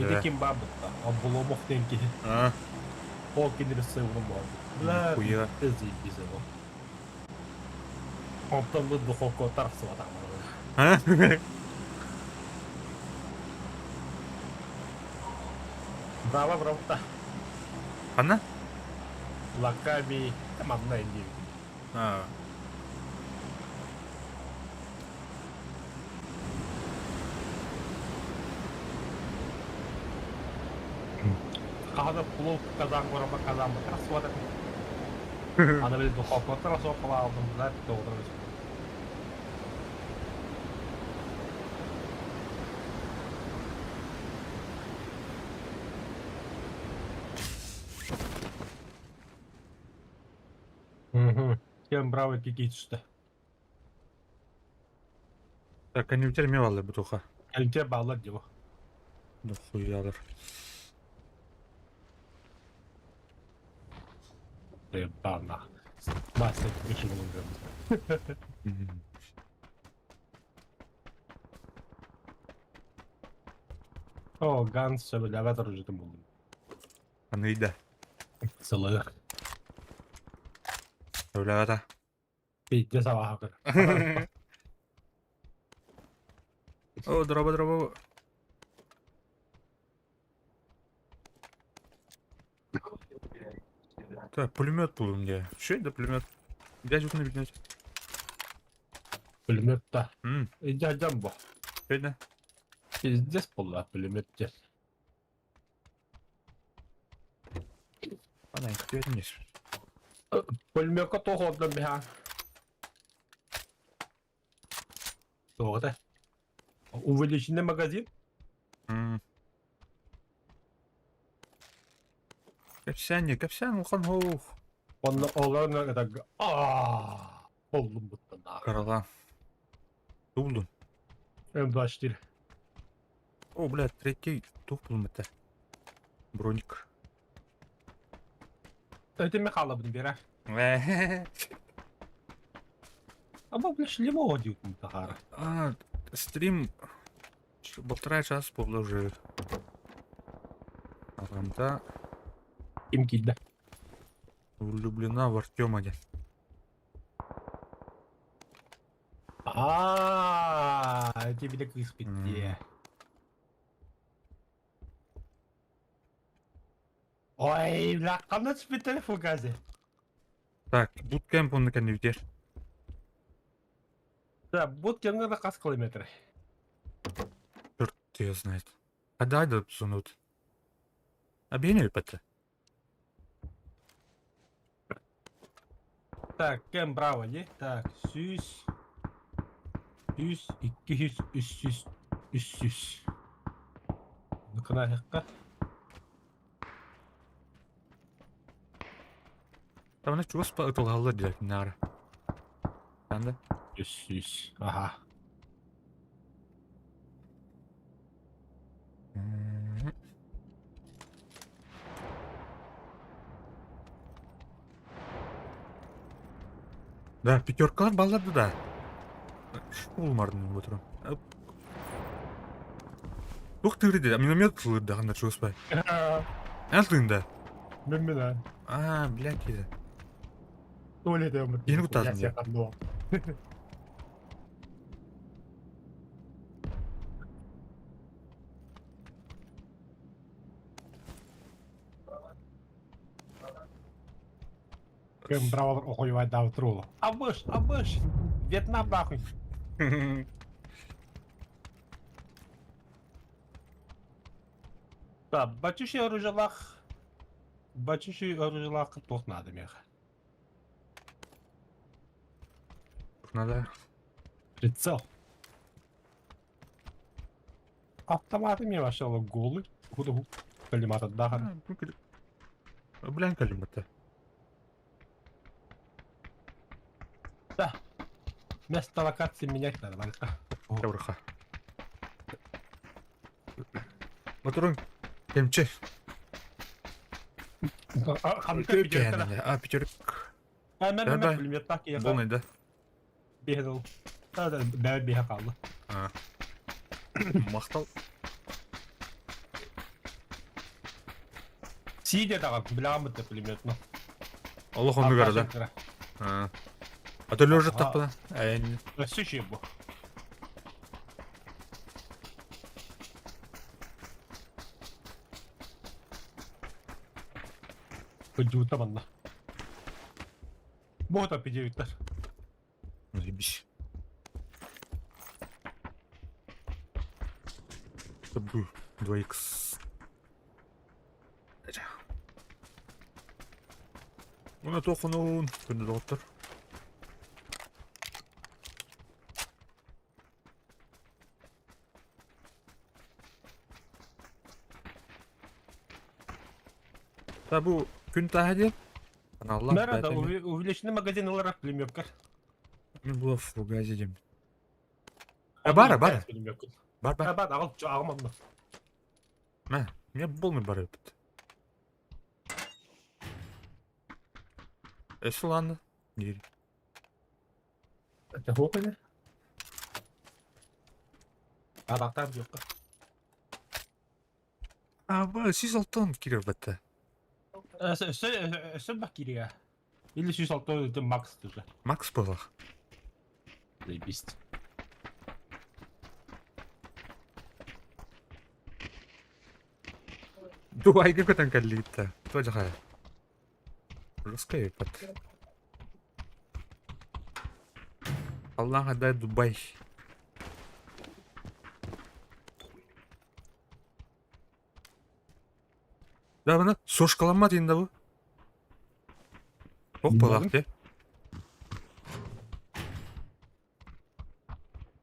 Ити ким баар бытта? Обломов диэн киһи. Ол кинини сыабынан буһарбыт. Бля, Нихуя. заебись его. Онтон бу духовка тарахсыбатах. А? Браво, браво. Ханна? Лаками манна диэбитим. А. Хаһан плов казан короба казан красота. Аны били духовка красота алдым, да, доҕор. Угу. Кем браво кикичте. Так, конъюнктер ме баллар бутуха. Конъюнктер баллар диво. Да хуялар. Ебана. Мастер вышел. О, Ганс сөбүлээбэт оружиетын буллум. Аныйда. Сылыах. Сөбүлээбэтэ. Пиздец абааһы. О, дроба, дроба. Так, пулемет буллум дии. Что это пулемет? Дядя на виднять. Пулемет да. Дядям бу. Что это? Пиздец буолла пулемет диэн. Ана, күтүөтүн Пулеметка туох ордон биһа. Туох этэ? Увеличенный магазин? Кэпсээн, кэпсээн улахан хоох. Онно олорон это аа боллум буттан. Каралаан. Туулдун. М24. О, блядь, третий тух булум этэ. Броник. Этими хаалабын биэрэ. Аба, бля, шлемово диэбитим тахаара. А, стрим полтора час буолла уже. Аҕамта Ким киирдэ? влюблена в Артема диэн. Аа, эти били кыыспыт дии. Ой, бля, ханна түспүттэр фугазе. Так, буткемп онно кэннибитигэр. Да, буткемҥа да хас километр? Черт ее знает. А дай да сунут. Объединяли ПТ. Так, кэм браво, не? Так, сүүс, сүүс, икки сүүс, үс сүүс, үс сүүс. Ныкынаһыкка. Там она чугас ытылгаллар диэн наара. Анда? Үс сүүс. Аха. Да, пятеркалар балларды да. Улмардын отырым. Тух тыырды, миномет тылырды ханна чугаспай. Эн тыында. Мен мен А, блядь, киде. Туалет өмір. Yeni kurtardım ya. Кем браво охуевать дав труло. Абыш, абыш. Вьетнам нахуй. Да, бачиши оружелах. Бачиши оружелах туох надо меха. Надо. Прицел. Автоматы мне вообще голый. Куда коллиматор дахар. Блин, коллиматор. Да. Место локации менять надо, Валька. Тавраха. Моторун кемче. Ханнык пятерка? А, пятерка. А, мен Да, мен да. пулеметтаах киһиэхэ Полный, да? биэһэ дыл. Да, да, бэйэ биэһэ хаалла. А. Махтал. Сидя даҕан, билэҕин да пулеметно. Олох оннугар да. А. А то лежит таппына. Эн. Өссө үчүгэй бу. Кырдьыбыта манна. Буота пидевиттар. Заебись. Забыл. 2х. Уна тохунун. Күндү доҕоттор. Та бу күн тааһа диэн аналлаах Мэра да бэйэтэ увеличенный магазин ыларах пулемёккар. Мин була фугазе диэн. А бара бара. Пулемёккун. Бар бар. А бар аҕал аҕам онно. Мэ, мне полный бар эпит. Эссе ладно. Диир. Это хуопаны? Абактар жокко. А, сүүс алтан киирэр батта. Өссө өссө бак киригэ. Или сүүс алта макс тоже. Макс буолах. Заебись. Дубайга көтөн кэллигитта. Тоже хая. Русская епат. Аллах отдай Дубай. Да, мына сошкаламмат инде бу. Ох, балах де.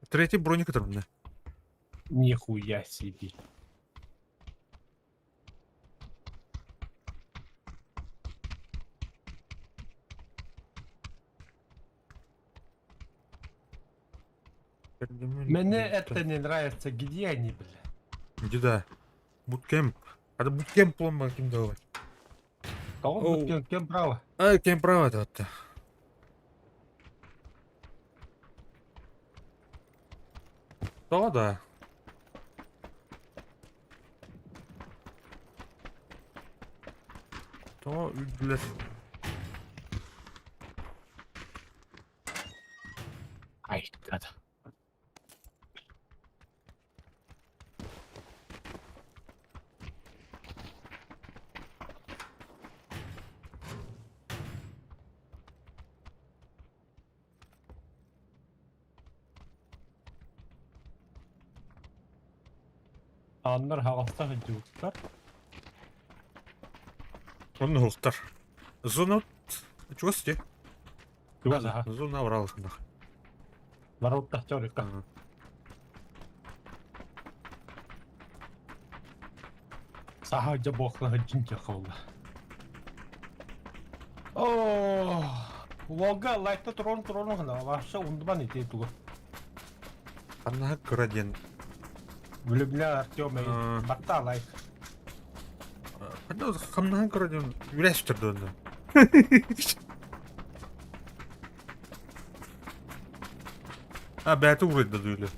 Третий броник мына. Нихуя себе. Мне это не нравится. Где они, бля? Иди да. Буткемп. А буткемп пломба ким давать. Кого буткемп? Кем право? А, кем право это вот. То да. То, блядь. Ай, гад. Аннар хаҕаста сылдьыбыттар. Онно уһуктар. Зона чугас дии. Чугас аха. Зона уралыхынах. Барылта чорикка. Саха дьэ буохла сылдьын дьэ О, Лога лайкта турон турон гына вообще ундубан ити тугу. Ханнаһа кыра диэн. Влюбля Артема батта лайк. Ханна хамнаһа кыра диэн үлэс түрдү А бэйэтэ уурайда дуу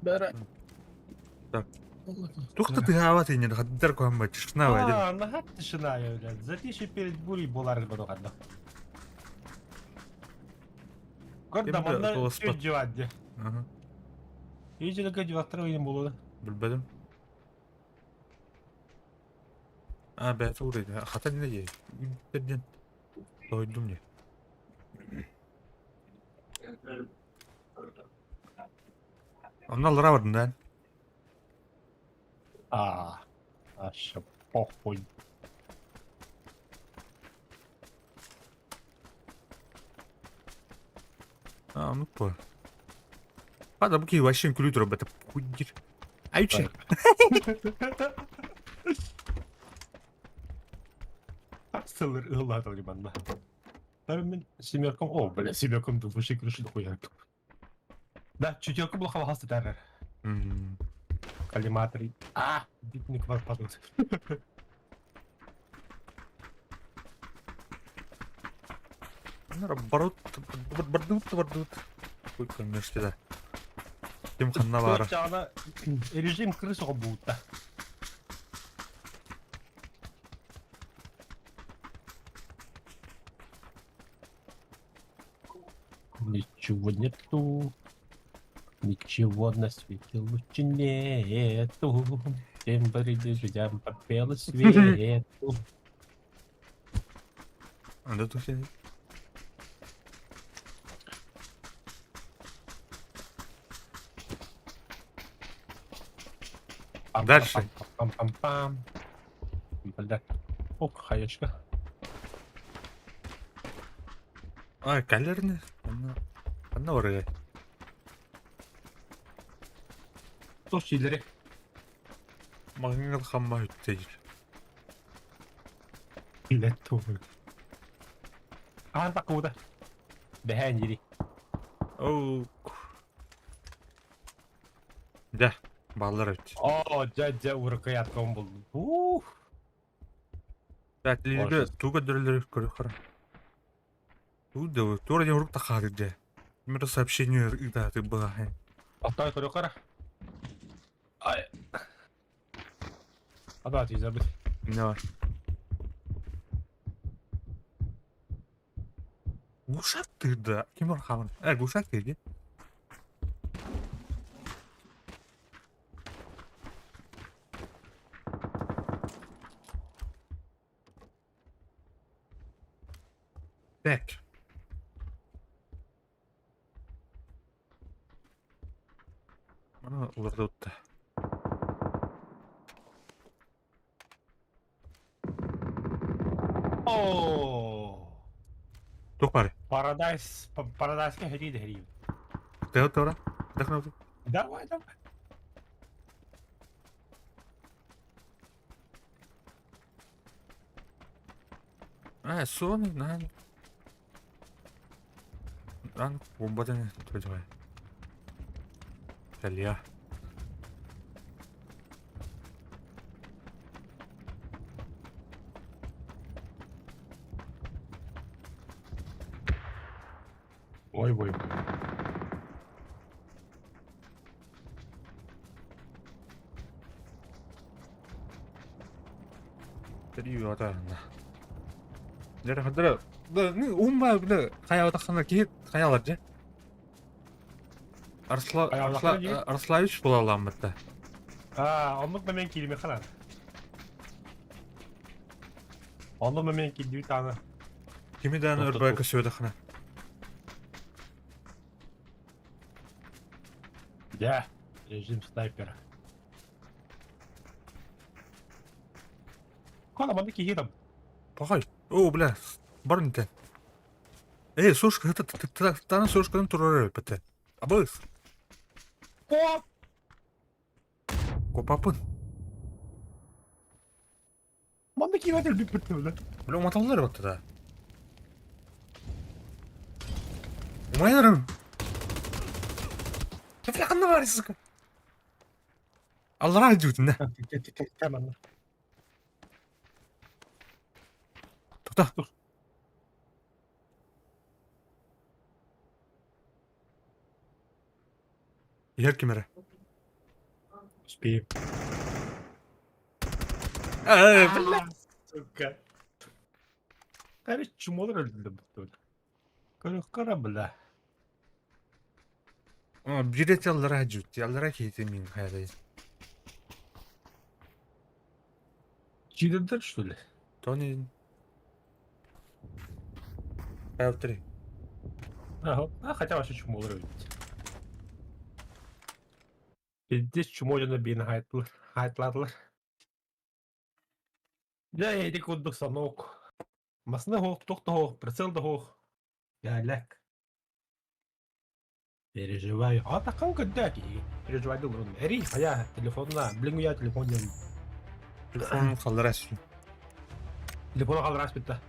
Бәрі. Так. Туох да тыһаабат иннин хаддар куһаммат тишина бадин. А, наһаа тишина блядь. Затишье перед бурей буолар бодоҕанна. Көрдө манна дьуадди. Ижелге дьуаттар ойын болууда. Билбедим. А, бэйэтэ уурайда. Хата не дии. Диэн. Тойдум дии. Онно аллара бардым да. А, аша похуй. А, ну по. А, да бу киһи вообще күлүү турар бата хуйдир. Айчы. Сылыр ыллаатал манна. Мин семеркам, о, бля, семеркам выше крыши дохуя. Да, четверка была халахаста тәрі. Коллиматор. А, битник бар падает. Барут, бардут, бардут. Ой, конечно, да. Ким ханна баара. Режим крысы будто. Ничего нету. Ничего на свете лучше нету. Чем бродить по белу свету. Анда тух Дальше. Пам-пам-пам. Бля. Ок, хаечка. А, калерны. Анна. Анна орыгай. Тос чилери. Маңыңыл хамма үттейр. Билет туһун. Аан таккыбыта. Бэһээн дири. Оу. Дьэ, бааллар эбит. Оо, дьэ, дьэ, уруккайаткам булдум. Ух. Так, лига туга дөрөлөр көрөхөр. Тугу да, тура не урук тахаады дьэ. Мир сообщение ыытааты быһа. Оттой көрөхөр. Ай. Ада тиизэбит. Не бар. Глушак ты да. Ким бар хамын? Э, глушак ты иди. Так. Маны уларда Оо. Туох баарый? Парадайс, Парадайска хэрии да хэрии. Тэһэ туора. Дохнобут. Давай, давай. А, суон, наан. Наан бомбатын туйдугай. Кэлиэ. Ой, ой. Три Дьэ хадара уумма бile хайаатаххына киһи хайалар дьэ. Арсла Арславич буолаламмыт да. Аа, оннук да мен киирими ханан. Оннук да мен киирдибит аны. Кими дааны өрбай көсүөдэххына. Дьэ, режим снайпера. Кола манна киһи там. Пахай. О, бля, бар интен. Эй, сушка, тана сушканы турар эбит. Абыс. О! Копапын. Манна киһи өлбүт бля. Бля, уматаллар эбит да. Умайнарым. Бля, ханна бар, сука. Аллара дьүүтүнэ. Манна. Тута. Иһэр ким эрэ. Успеем. Э, бля. Сука. Короче, чумолар өлдүлэр бүттүбүт. Көрөххө бля. Биир аллара дьүүт, аллара киһити мин хайалай. Чидердер, что ли? Тони. Л3. Ага. А, хотя вообще чумолар өлбүт. Пиздец чумолина бин хайтлатлар. Да, я иди кудук санок. Масны хоох, тохто хоох, прицел да хоох. Ялек. Переживаю. А такан когда Переживаю, думаю, эри, а я телефонна, блин, я телефон не. Телефон халлара сүн. Телефон халрас битта.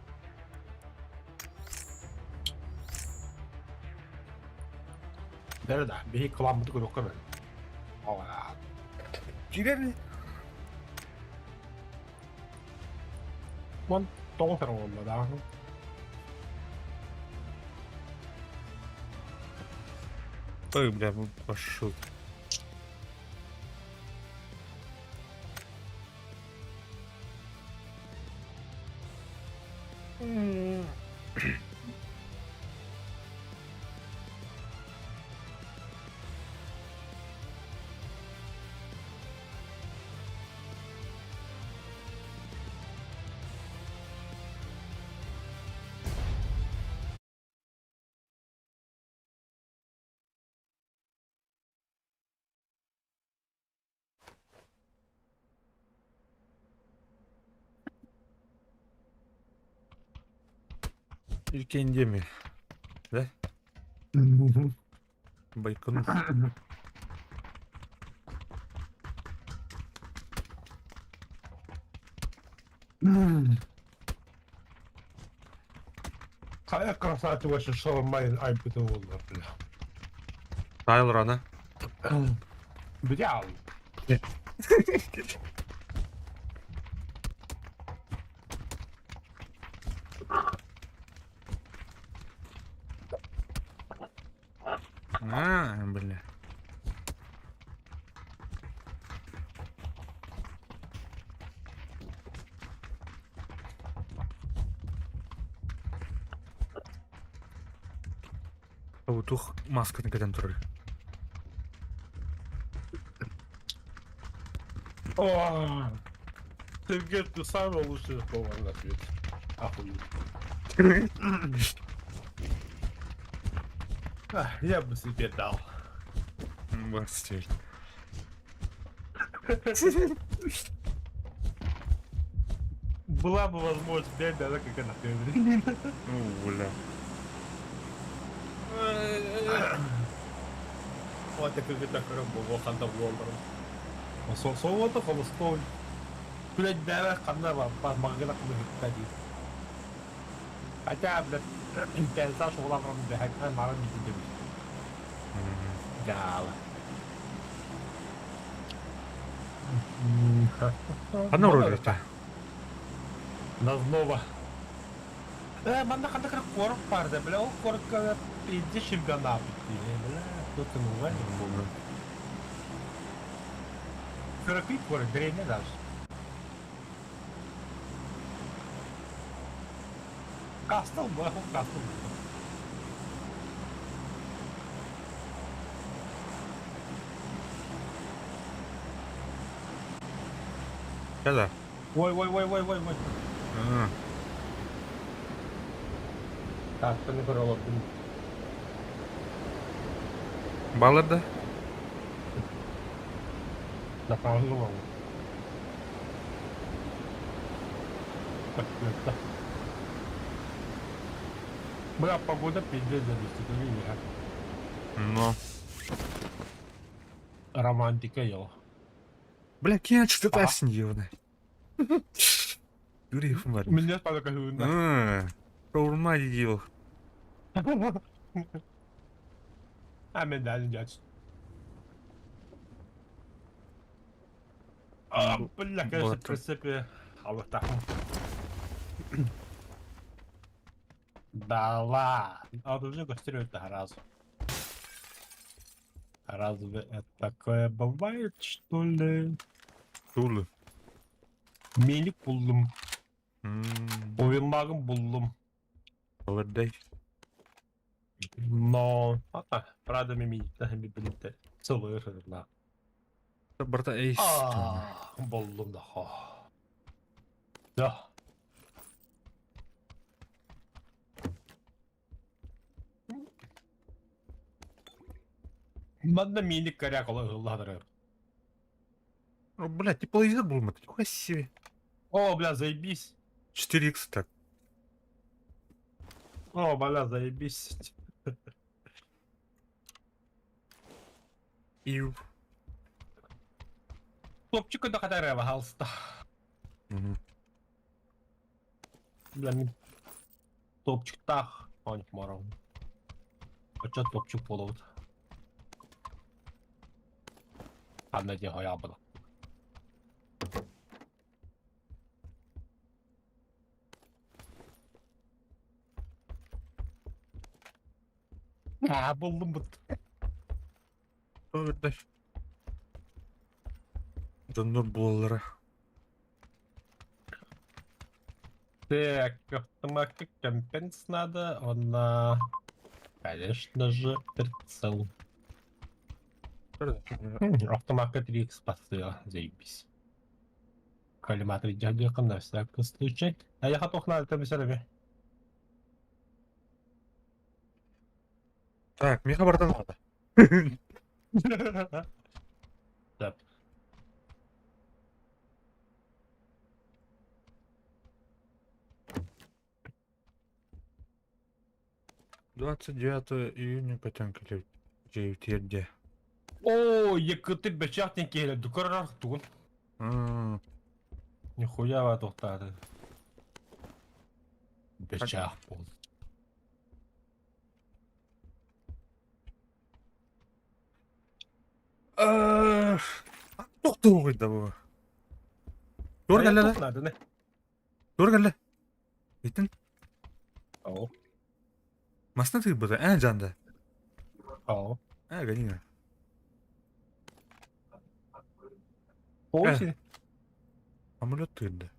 Киирдэр да, биһи кыламмыты көрүөххэ бэр. Киирэр. Вон тоҕо сара буолла даҕаны. Ой, бля, пошел. Иккиэн Да? Байконур. Хайа красавчик вообще шаурма айбыта буоллар бля. Тайлор ана. Бля. А, бля. Тух масканы кэтэн турар. О, ты где ты самый лучший повар на свете. Охуеть. Я бы себе дал. Бастиль. Была бы возможность, блядь, да, как она. Ну, бля. Вот так как это было, ханда волларом. Солото холостой. Блядь, да, ханда вам, магазин куда Хотя, блядь, пенса шола вам, блядь, мара не будет. Гала. Ханна урулета. Назнова. Манна ханда как корок парды, бля, ол корокка пизде чемпионат бля, кто-то ну не помню. Кыракый корок, древний даже. Кастл, бля, кастл. Да-да. Ой, ой, ой, ой, ой, ой. Так, не көрөлөр. Балар да? Направлю вам. Так, Бля, погода пиздец зависит, или нет? Но. Романтика ел. Бля, кинь что-то снежно. Юрий Фумар. Меня спала как Шаурма дедил. А медаль дядь. А, бля, конечно, в принципе, а вот так. Да ладно. А вот уже гастроль-то разу. Разве это такое бывает, что ли? Тулы. Мелик булдум. Oyunmağın buldum. Балардай. Но, ата, правда, ми birlikte сылыр Барта эйс. Булдум да. Да. Манна мини коряк ылладыры. О, блядь, тепловизор был, нихуя себе. О, бля, заебись. 4х так. О, бля, заебись. И... Топчика да хатара, пожалуйста. Бля, ми... Топчик тах. Он морал. А чё топчик половит? Ханна диэн хойаабыла. Аа, буллум бут. Öyle. Дьоннор буолаллара. Так, автоматик компенс надо, он на, конечно же, прицел. Автоматка 3х поставила, заебись. Коллиматор дядя на всякий случай. А я хотел надо там все Так, миэхэ барытын наада. Так. 29 июня көтөн кэлэр дьиэбитигэр О, якыты бэчэхтэн киһилэр дукарар тугун. Нихуя ва тохтааты. Бэчээх буол. Тохтуу да бу. Туор кэллэ да? Надо, Туор кэллэ. Итин О. масна тыырбыта ээ жанда. О. Ээ ганина. О, Самолет тыырда.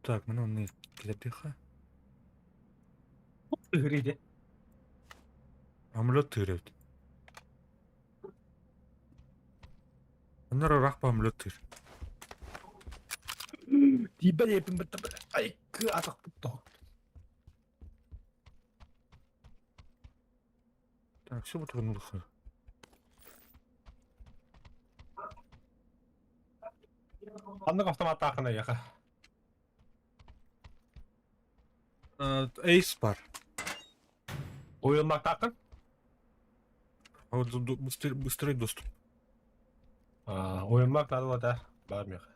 Так, маны онно килэрдиэххэ. Тыгырыйде. Самолет тыыр эбит. Онно ыраах самолет тыыр. Тиийбэт эпин бытта ай атахпыт тоһ. Так, все бутырнулха. Ханнык автоматтаахына яха. Эйс бар. Уйулмактаахын? Быстрый, быстрый доступ. Уйулмак надо да. Бар меха.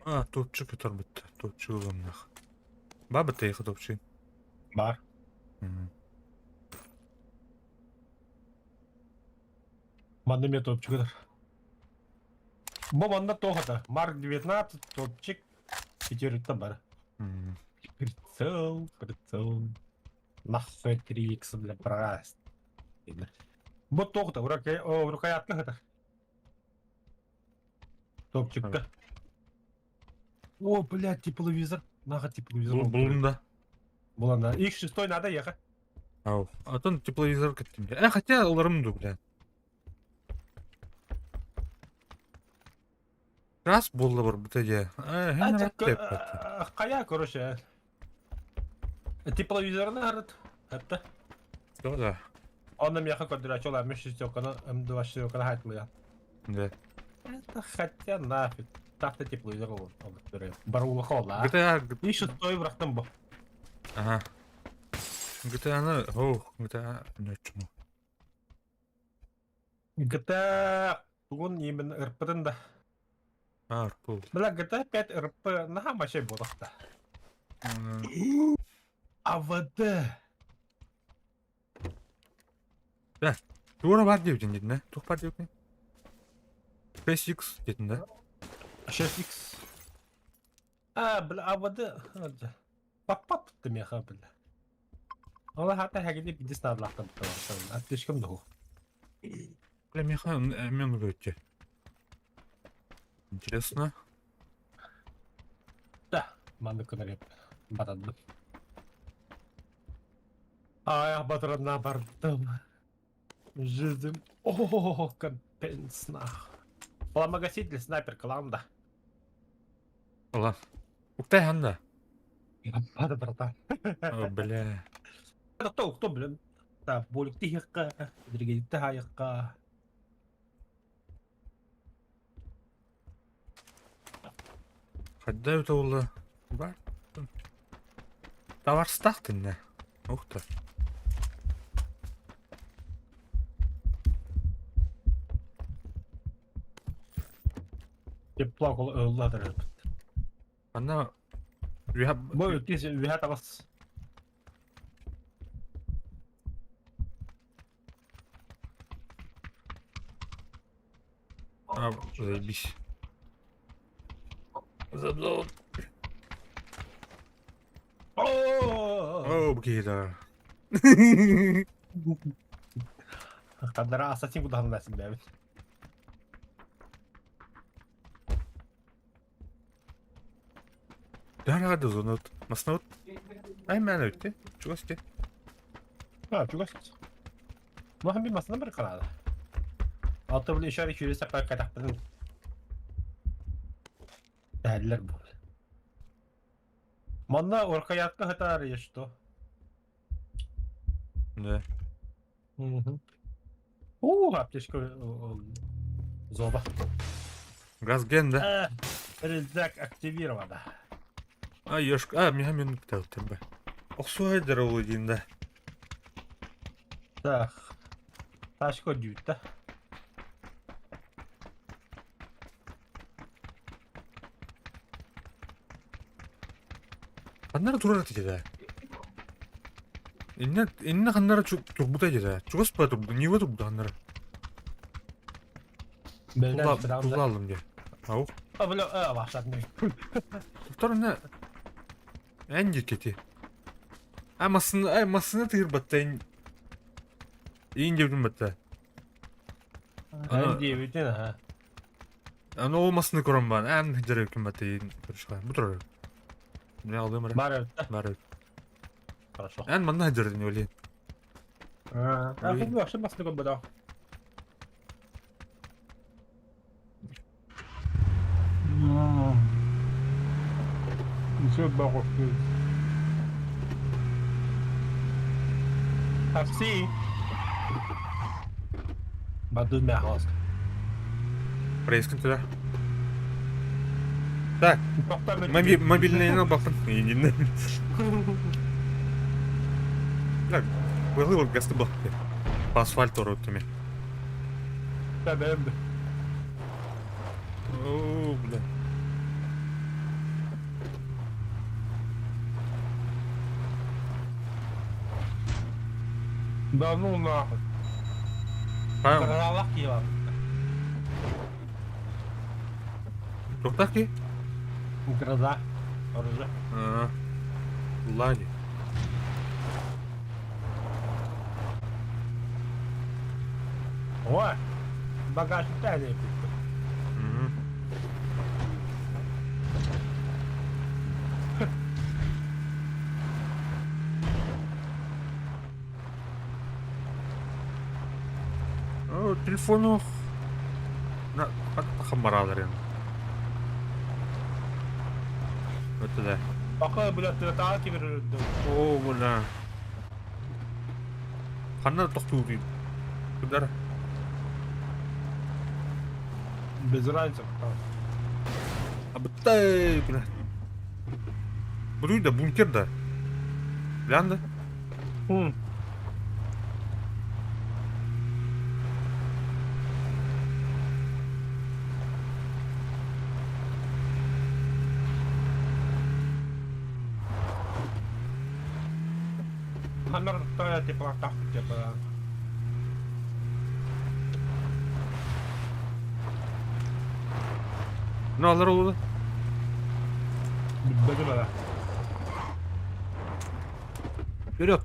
А, топчик өтөр битте. Топчик ылымнах. Ба битте яха топчик. Бар. Манна мне топчик өтөр. Бу манна тоҕото. Марк 19 топчик пятерикта бар. Прицел, прицел. Нахуй 3х, бля, прост. Бу тоҕото, рукоятка хатар. Топчикка. О, блядь, тепловизор. Нахуй тепловизор. Булун да. Булан да. X6 надо ехать. Ау. Атын тепловизор кеттим. Э, хотя ыларым ду, бля. Раз буолла барбыта дьэ. Хайа, короче. Тепловизорны арыт. Это. Да. Он меха көрдөрөөчү М шестерканы М2 шестерканы хайтмыя. Да. Это хотя нафиг. Так-то тепловизор ол. Барула хола. GTA И шестой врахтан бу. Ага. GTA-ны, оу, GTA нөчмө. GTA тугун именно РП-тын да. А, РП. Бля, GTA 5 РП наха мачай бодохта. АВД. Да. Тура бар диэбитин дедин, тух бар диэбитин. 6X дедин да? 6X. А, бля, АВД. Пап-пап ты меха, бля. Ола хата хагини пиздец надо лахтан. Слишком долго. Бля, меха мен өтте. Интересно. Да, манны көнөреп батадым. Ай, батырына бардым. Жизнь. О, компенс нах. Пламогаситель снайпер кланда. Ола. Уктай ханда. Бада, братан. О, бля. Это кто, кто, блин? Так, болик тихикка, диригетти хайыкка. Хадда өтө болла. Бар. Таварстах тинне. Ух ты. Тепло ылладыр. Манна үһэ Бу иккис үһэ таҕыс. А, заебись. Забыл. О! О, киһи Хадара ассасин кудаһыннасın бэбит. Дара зонут. Маснут. Ай мэн өттө. Чугас те. А, чугас. Махан bir masana bir kararı. Altı bile işaret yürü saklar katakların. Değerler bu. Манна оркаятка хатар что? Да. Уу, аптечка зоба. Газ ген да? Рюкзак активировано. А, ёшка. А, миха мен тәлтем бе. Охсуайдыр ол дейін да. Так. Ташко дүйт да. Ханнара турар да. Инне инне ханнара турбута деді. Чугас па турбу, не турбута ханнара. Тулла алдым де. Ау. А, бля, а, башладым. Тоқтар не? Ән кети. А масын, ай масыны тыгыр батта ин. Ин дебдим батта. Эн диэбитин, аха. Аны ол масыны көрөм бан. Ән жерекин батта ин көрүшкә. Бу турар. Не алдым ара. Бар Бар. Хорошо. Ән манна жердин өле. А, а вообще масыны көп бада. Все багов. Такси. Баду мяхос. Проискин туда. Так, мобильный бакын. Инде. Так, был гасты бакты. По асфальту ротами. О, бля. Да ну нахуй. А, Тоқтақ Гроза. Оружие. А, Лади. Ой, багажник тәне. О, телефону. На, хамбаралар енді. Это да. Бақы, бля, тағы кебір. О, бля. Ханна тоқту дейді. Кудар. Без разницы. Абытай, бля. Бұ да бункер да. Лянда. Хм. Ханнар типа так типа. Ne alır oldu? Бәді бара. Вперед.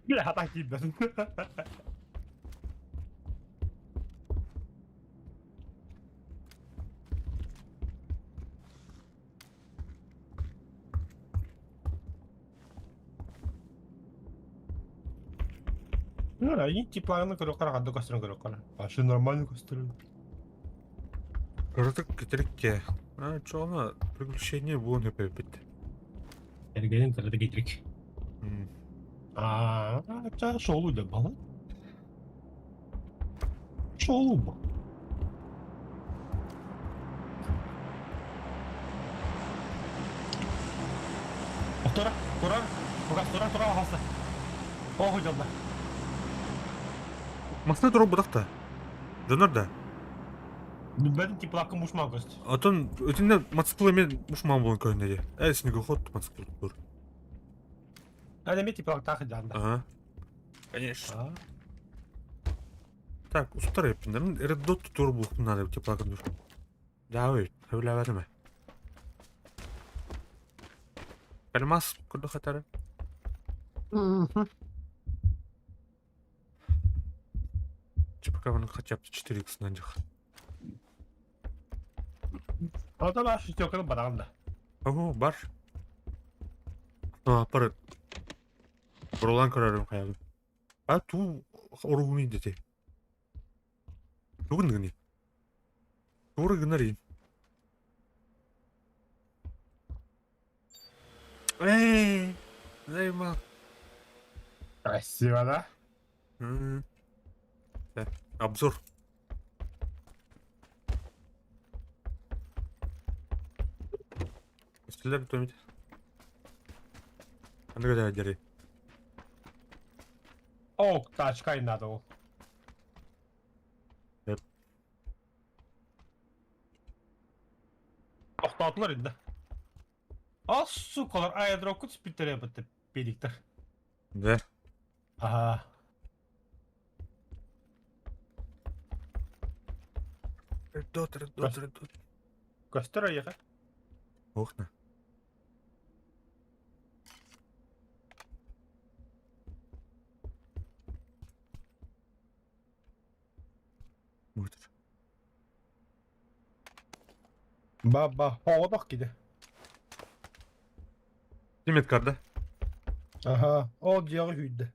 Бля, так кийбен. Ну, да, и типа, ну, көрө қара, кастрын көрө қара. А что нормально кастрын? Кырытык кетерикке. А, чоны приключение буын өпе бит. Эргенин тәрді кетірік. А, это шоу да бала. Шоу ба. Тура, тура, тура, тура, тура, алса. Ох, жалда. Масына тура бұдақта. Донор да. Билбэтим теплакка мушман көстө. Отон итиннэ мотоцикл эмиэ мушман буолан көһүннэ дии. Ээ снегоход мотоцикл тур. А эмиэ теплактаах дьаанда. Ага. Конечно. Так, устар эппин. Red Dot тур булуктун надо теплакын дур. Дьаабы, сөбүлээбэтим ээ. Кальмас курдук хатары. ЧПК хотя бы 4х на них. Ата баар шестерканы бараҕын да. Ого, бар. А, пары. Бурулан көрөрүм хайабын. А туу оругуни дети. Тугун гыны. Тугу гынар ин. Эй, займа. Красиво, да? М. Так, обзор. Үстүлэр бүтөмүт. Аныга да дери. О, тачка надо. ол. Yep. Тохтоотулар инде. Ал сукалар аэродропка түспүттэр эбит педиктер. Да. Ага. Редот, редот, редот. Көстөр айыга. Охна. Мутер. Ба-ба, хоҕотох киди. Тимет карда. Аха, ол дьиэҕэ сүүрдэ.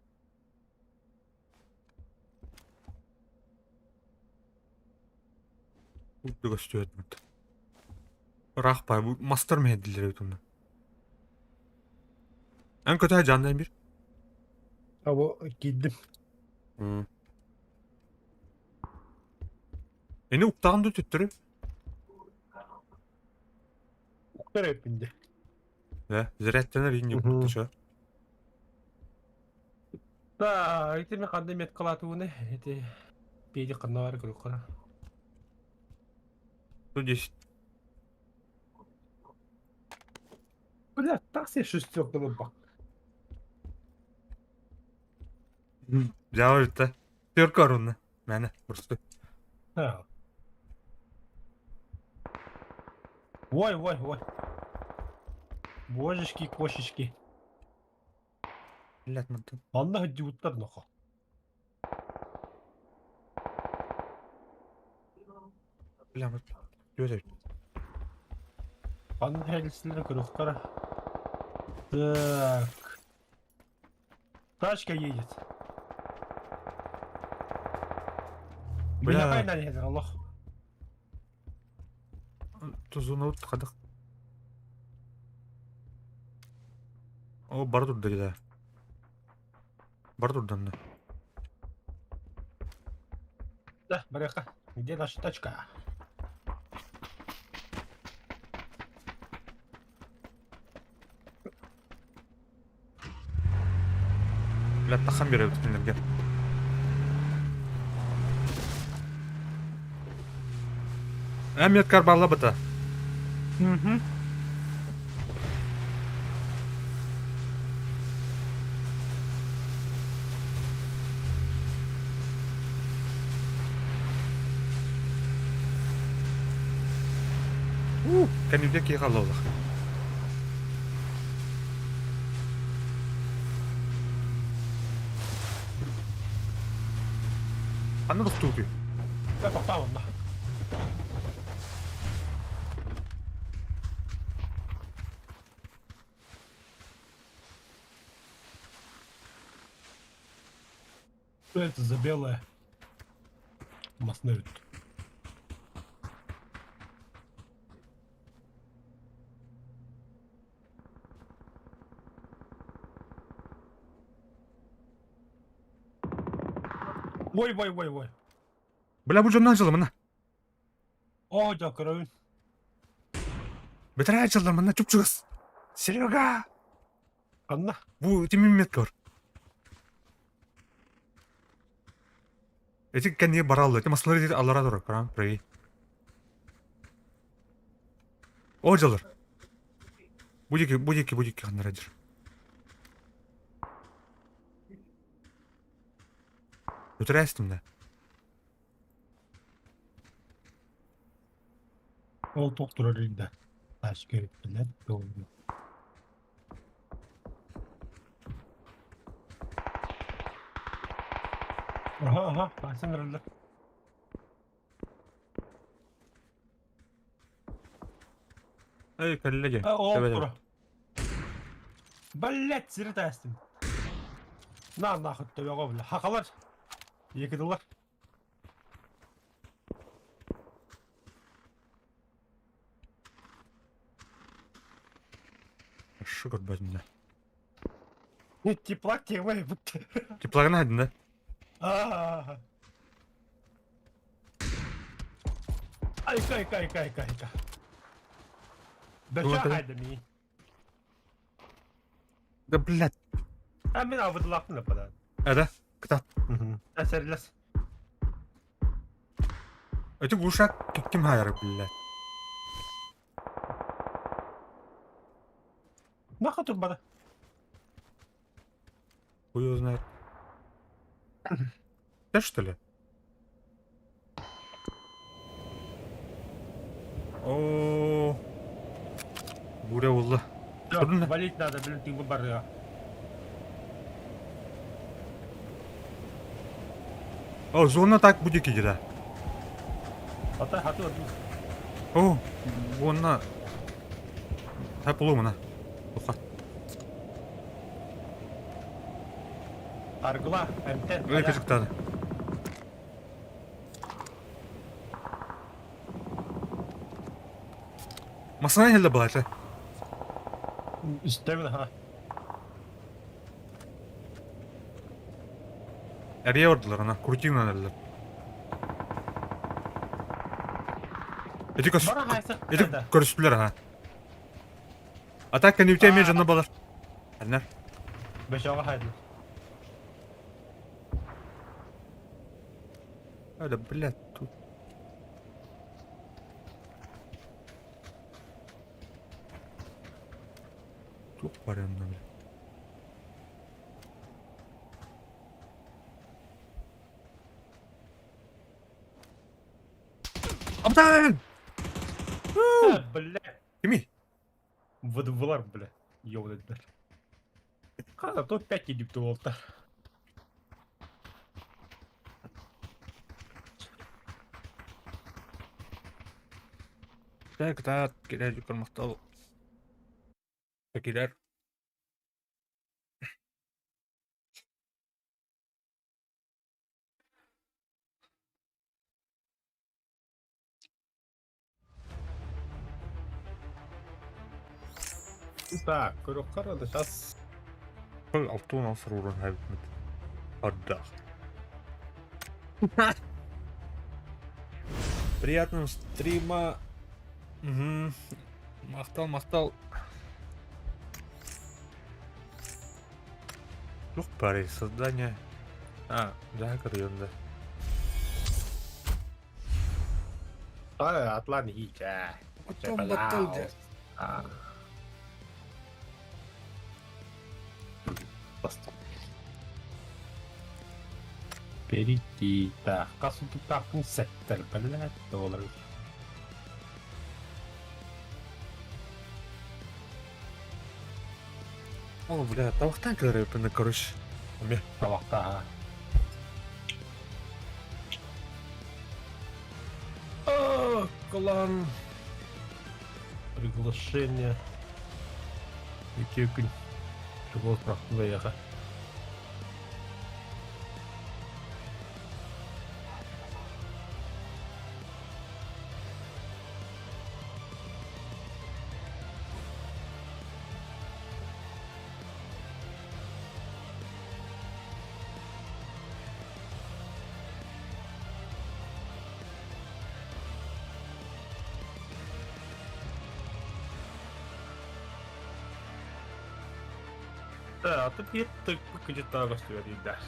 Үрдүк өстүөт Ыраах бай, бу мастар мэһэйдилэр эбит онно. Эн көтө сылдьаҕын бир? Або киирдим. Эни уктаҕын да төттөрү? Уктар эбиппин дии. Да, зарядтанар иин Мгм. чё? Да, ити мен ханна меткалаатыбыны, ити пиэди ханна баар көрүөххэ. 110. Бля, так себе шестерка бак. Дьаабы бүттэ. Төркө орунна. Мээнэ, просто. А. Ой, ой, ой. Божечки, кошечки. Блядь, мантан. Онно сылдьыбыттар нохо. Бля, вот. Түөт Ханна хэлсилэрэ көрүөххэ. Так. Тачка едет. Бля. Бля, хайдан иһэр олох. Тузунут хадах. О, бар турда да. Бар турданна. Да, барыахха. Где наша тачка? Бля, тахан биэрэбит кинилэргэ. Әмиэткар баллабыта. Угу. Кэннибитэ киһи халлаллах. Ханна тохтуутуй? Да, тохтоо онно. Что это за белая? Масна Ой, ой, ой, ой. Бля, бу дьоннон дьылымына. Оо, дьэ, көрөбүн. Бэтэрээ дьылымына чуп-чугас. Серега! Ханна? Бу тимин меткор. Эти кэннигэ бараллар. Ити маслары аллара турар. Прям правее. О дьалар. Бу диэки, бу диэки, бу диэки ханнара дьир. Өтөрөөстүм да. Ол туох турар да. Ташка билэр долгу. Аха, аха, асан ырыллар. Эй, кэллэ дьэ. Ол Тэбэ-тэбэ. тура. Блять, сири таастым. На нахуй төбөҕө бля. Хахалар. Екидылар. Шы көрбөтүм да. Не теплак тема бут. Теплогына хадын да. А. Айка, айка, айка, айка, айка. Бэча хайда ми. Да блядь. А мен абыдылаптын да. Эдэ, кытат. Әсәрләс. Эти ушак ким хайыр, блядь. Нахуй турбада. Хуй его знает. Да что ли? О, буря улла. Трудно. Валить надо, блин, ты бар. О, зона так будет кидера. Ата хаты О, уонна. Та полумана. Туха. Аргыла, МТ. Ой, кыжыктады. Масына келді былай. Үстемін, ха. Әрие ордылар, ана, крутина әлі. Эти көс... Бара хайсы. Эти көрүстүлөр, ха. Атак кенүтэ мен жанна балар. Арнар. Бешоға хайды. Да, блядь, тут. Тух барыамна, блядь. Абдан! Бля. Кими? Выдвылар, бля. Ёбаный, бля. Қана топ 5 едіп болды. Так, так, килер юкырмактал. Килер. Так, көрөккар да сейчас Алтын алсыр урын хәбит. Отдах. Приятного стрима. Угу. Махтал, махтал. Тух пари, создание. А, да, районда. А, атлан хича. Потом батыл Перейти. Так, касутуктакын сеттер, блядь, доллар. О, бля, тавахтан кылар короче. Ме. Тавақта, О, клан. Приглашение. Екі күн. Приглас прохвеха. Да, ты ты где-то да.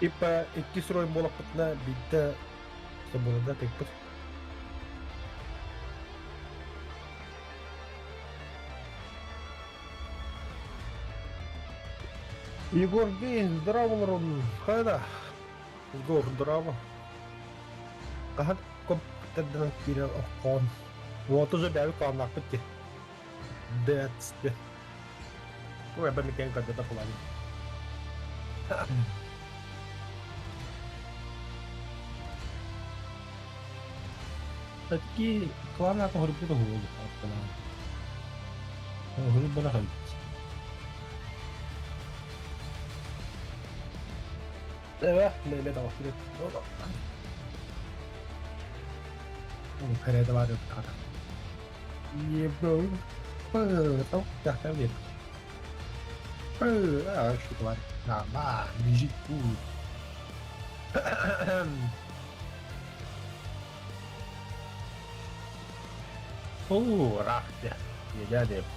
Типа иккис рой буоллахпытына биирдэ собуоларда тыыппыт. Егор Гейн, здорово, Рон. Хайда? Егор, здорово. Хаһан компьютердынан киирэн оххоон. Вот уже бэйэбит кланнаахпыт дии. Дэц дии. Ой, бэмикэн көрдөтө кулаҕын. Такие клана хоһурбут уһугул аттынан. Уһугул бара хабит. Эвэ, меме тавахтыры. Хәрәдә бар тата. Оо, ыраах дьэ. Иэдээ диэбит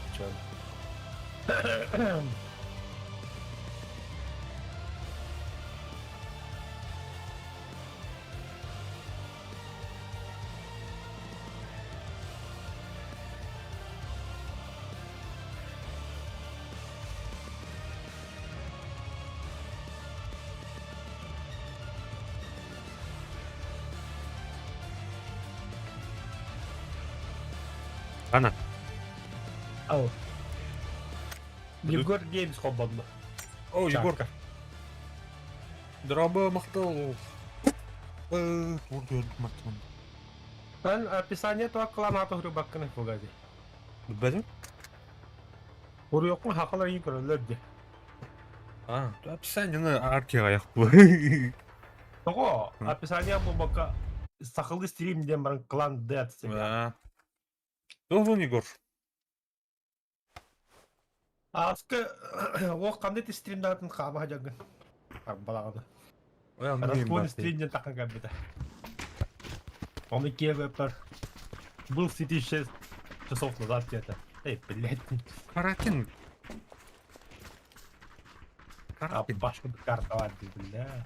Ана. Ау. Егор Геймс холбонно. О, Егор. Дорообо, махтал. Эн описание туох кыланаата уһуруйбаккын фугази. Билбэтим. Уруйуоххун хахалар иин көрөллөр дии. А, описание артига бу. Тоҕо описание буолбакка сахалыы стрим диэн баран клан Dead А. Туох Егор? Ааска уох ханнык стримнаатын хаама садьаҥҥын арбалаҕына. Распон стрим диэн таххан кэлбитэ. Ону киэбэппэр был в сети 6 часов назад где-то. Эй, блядь. Каракин. А Каракин. башку картовать, бля.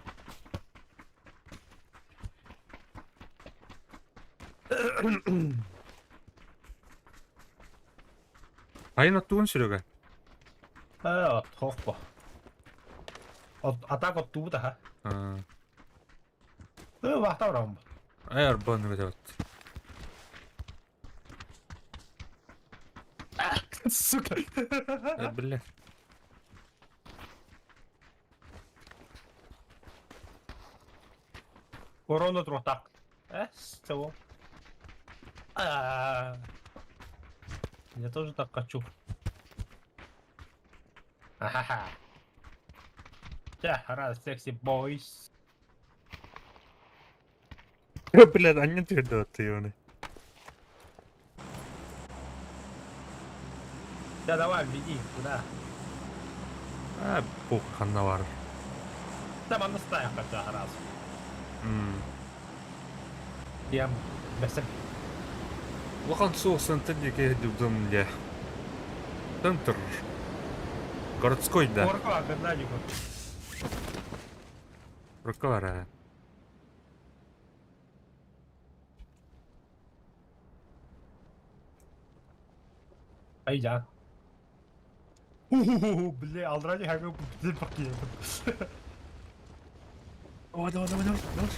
Айын оттугун Серега? Ээ, отхохпо. А так оттуубут аха. Э, вахта бараммыт. Ай, арбан вот. Сука. Э, бля. Корона туртак. Э, с А. Я тоже так хочу. Ахаха. Раз, секси бойс. Бля, анньан түһэрдэ оттуйуону. Да, давай, веди, куда? А, пух, ханна бар. Там она стая хотя раз. Я бэсэ. Улахан суох центр диэки дубдум дьэ. Центр. Городской да. Куорка да, Рукалара. Айда. Ху-ху-ху, бля, алдрани хагы бден пакет. Давай, давай, давай, давай, давай.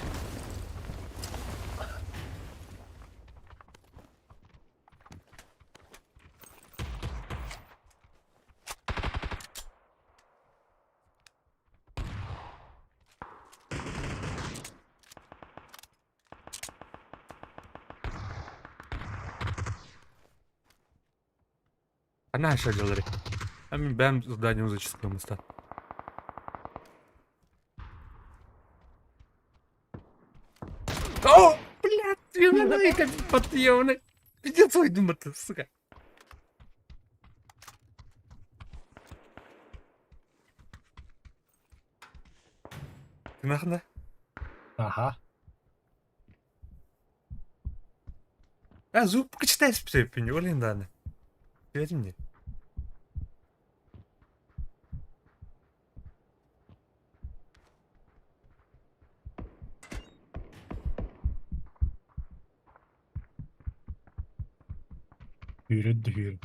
Она еще делали. А ми бэм здание музыческого моста. О, блядь, ёбаный, как подъемный. Пиздец, ой, думаю, сука. Ты нахуй, да? Ага. А, звук почитай спрепень, олин даны. Перед мне. Hűrüt de hűr.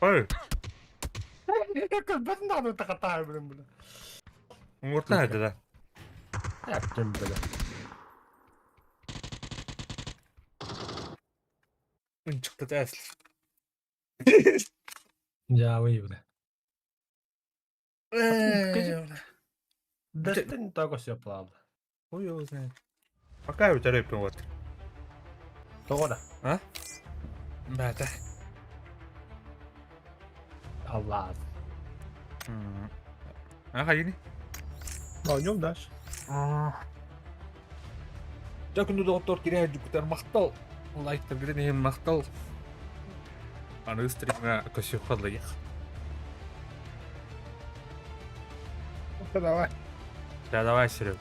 Ой, Көрбөтүн даҕаны такатаабырым бile. уҥуортан этэ да. Яптым бile. Ынчыкта тээс. Дьаабый бile. Бэттэн того все плавно. Хуй его знает. Пока я бүтэреппин вот. Тоҕо да? А? Бээтэ. Аллах. А хайыны? Оонньуом дальше. Дьэ күндү доҕоттор кириэһэ дьүккүтэр махтал. Лайктаргытын иһин махтал. Аны стримҥа көсүөххэ лайык. Давай. Да, давай, Серег.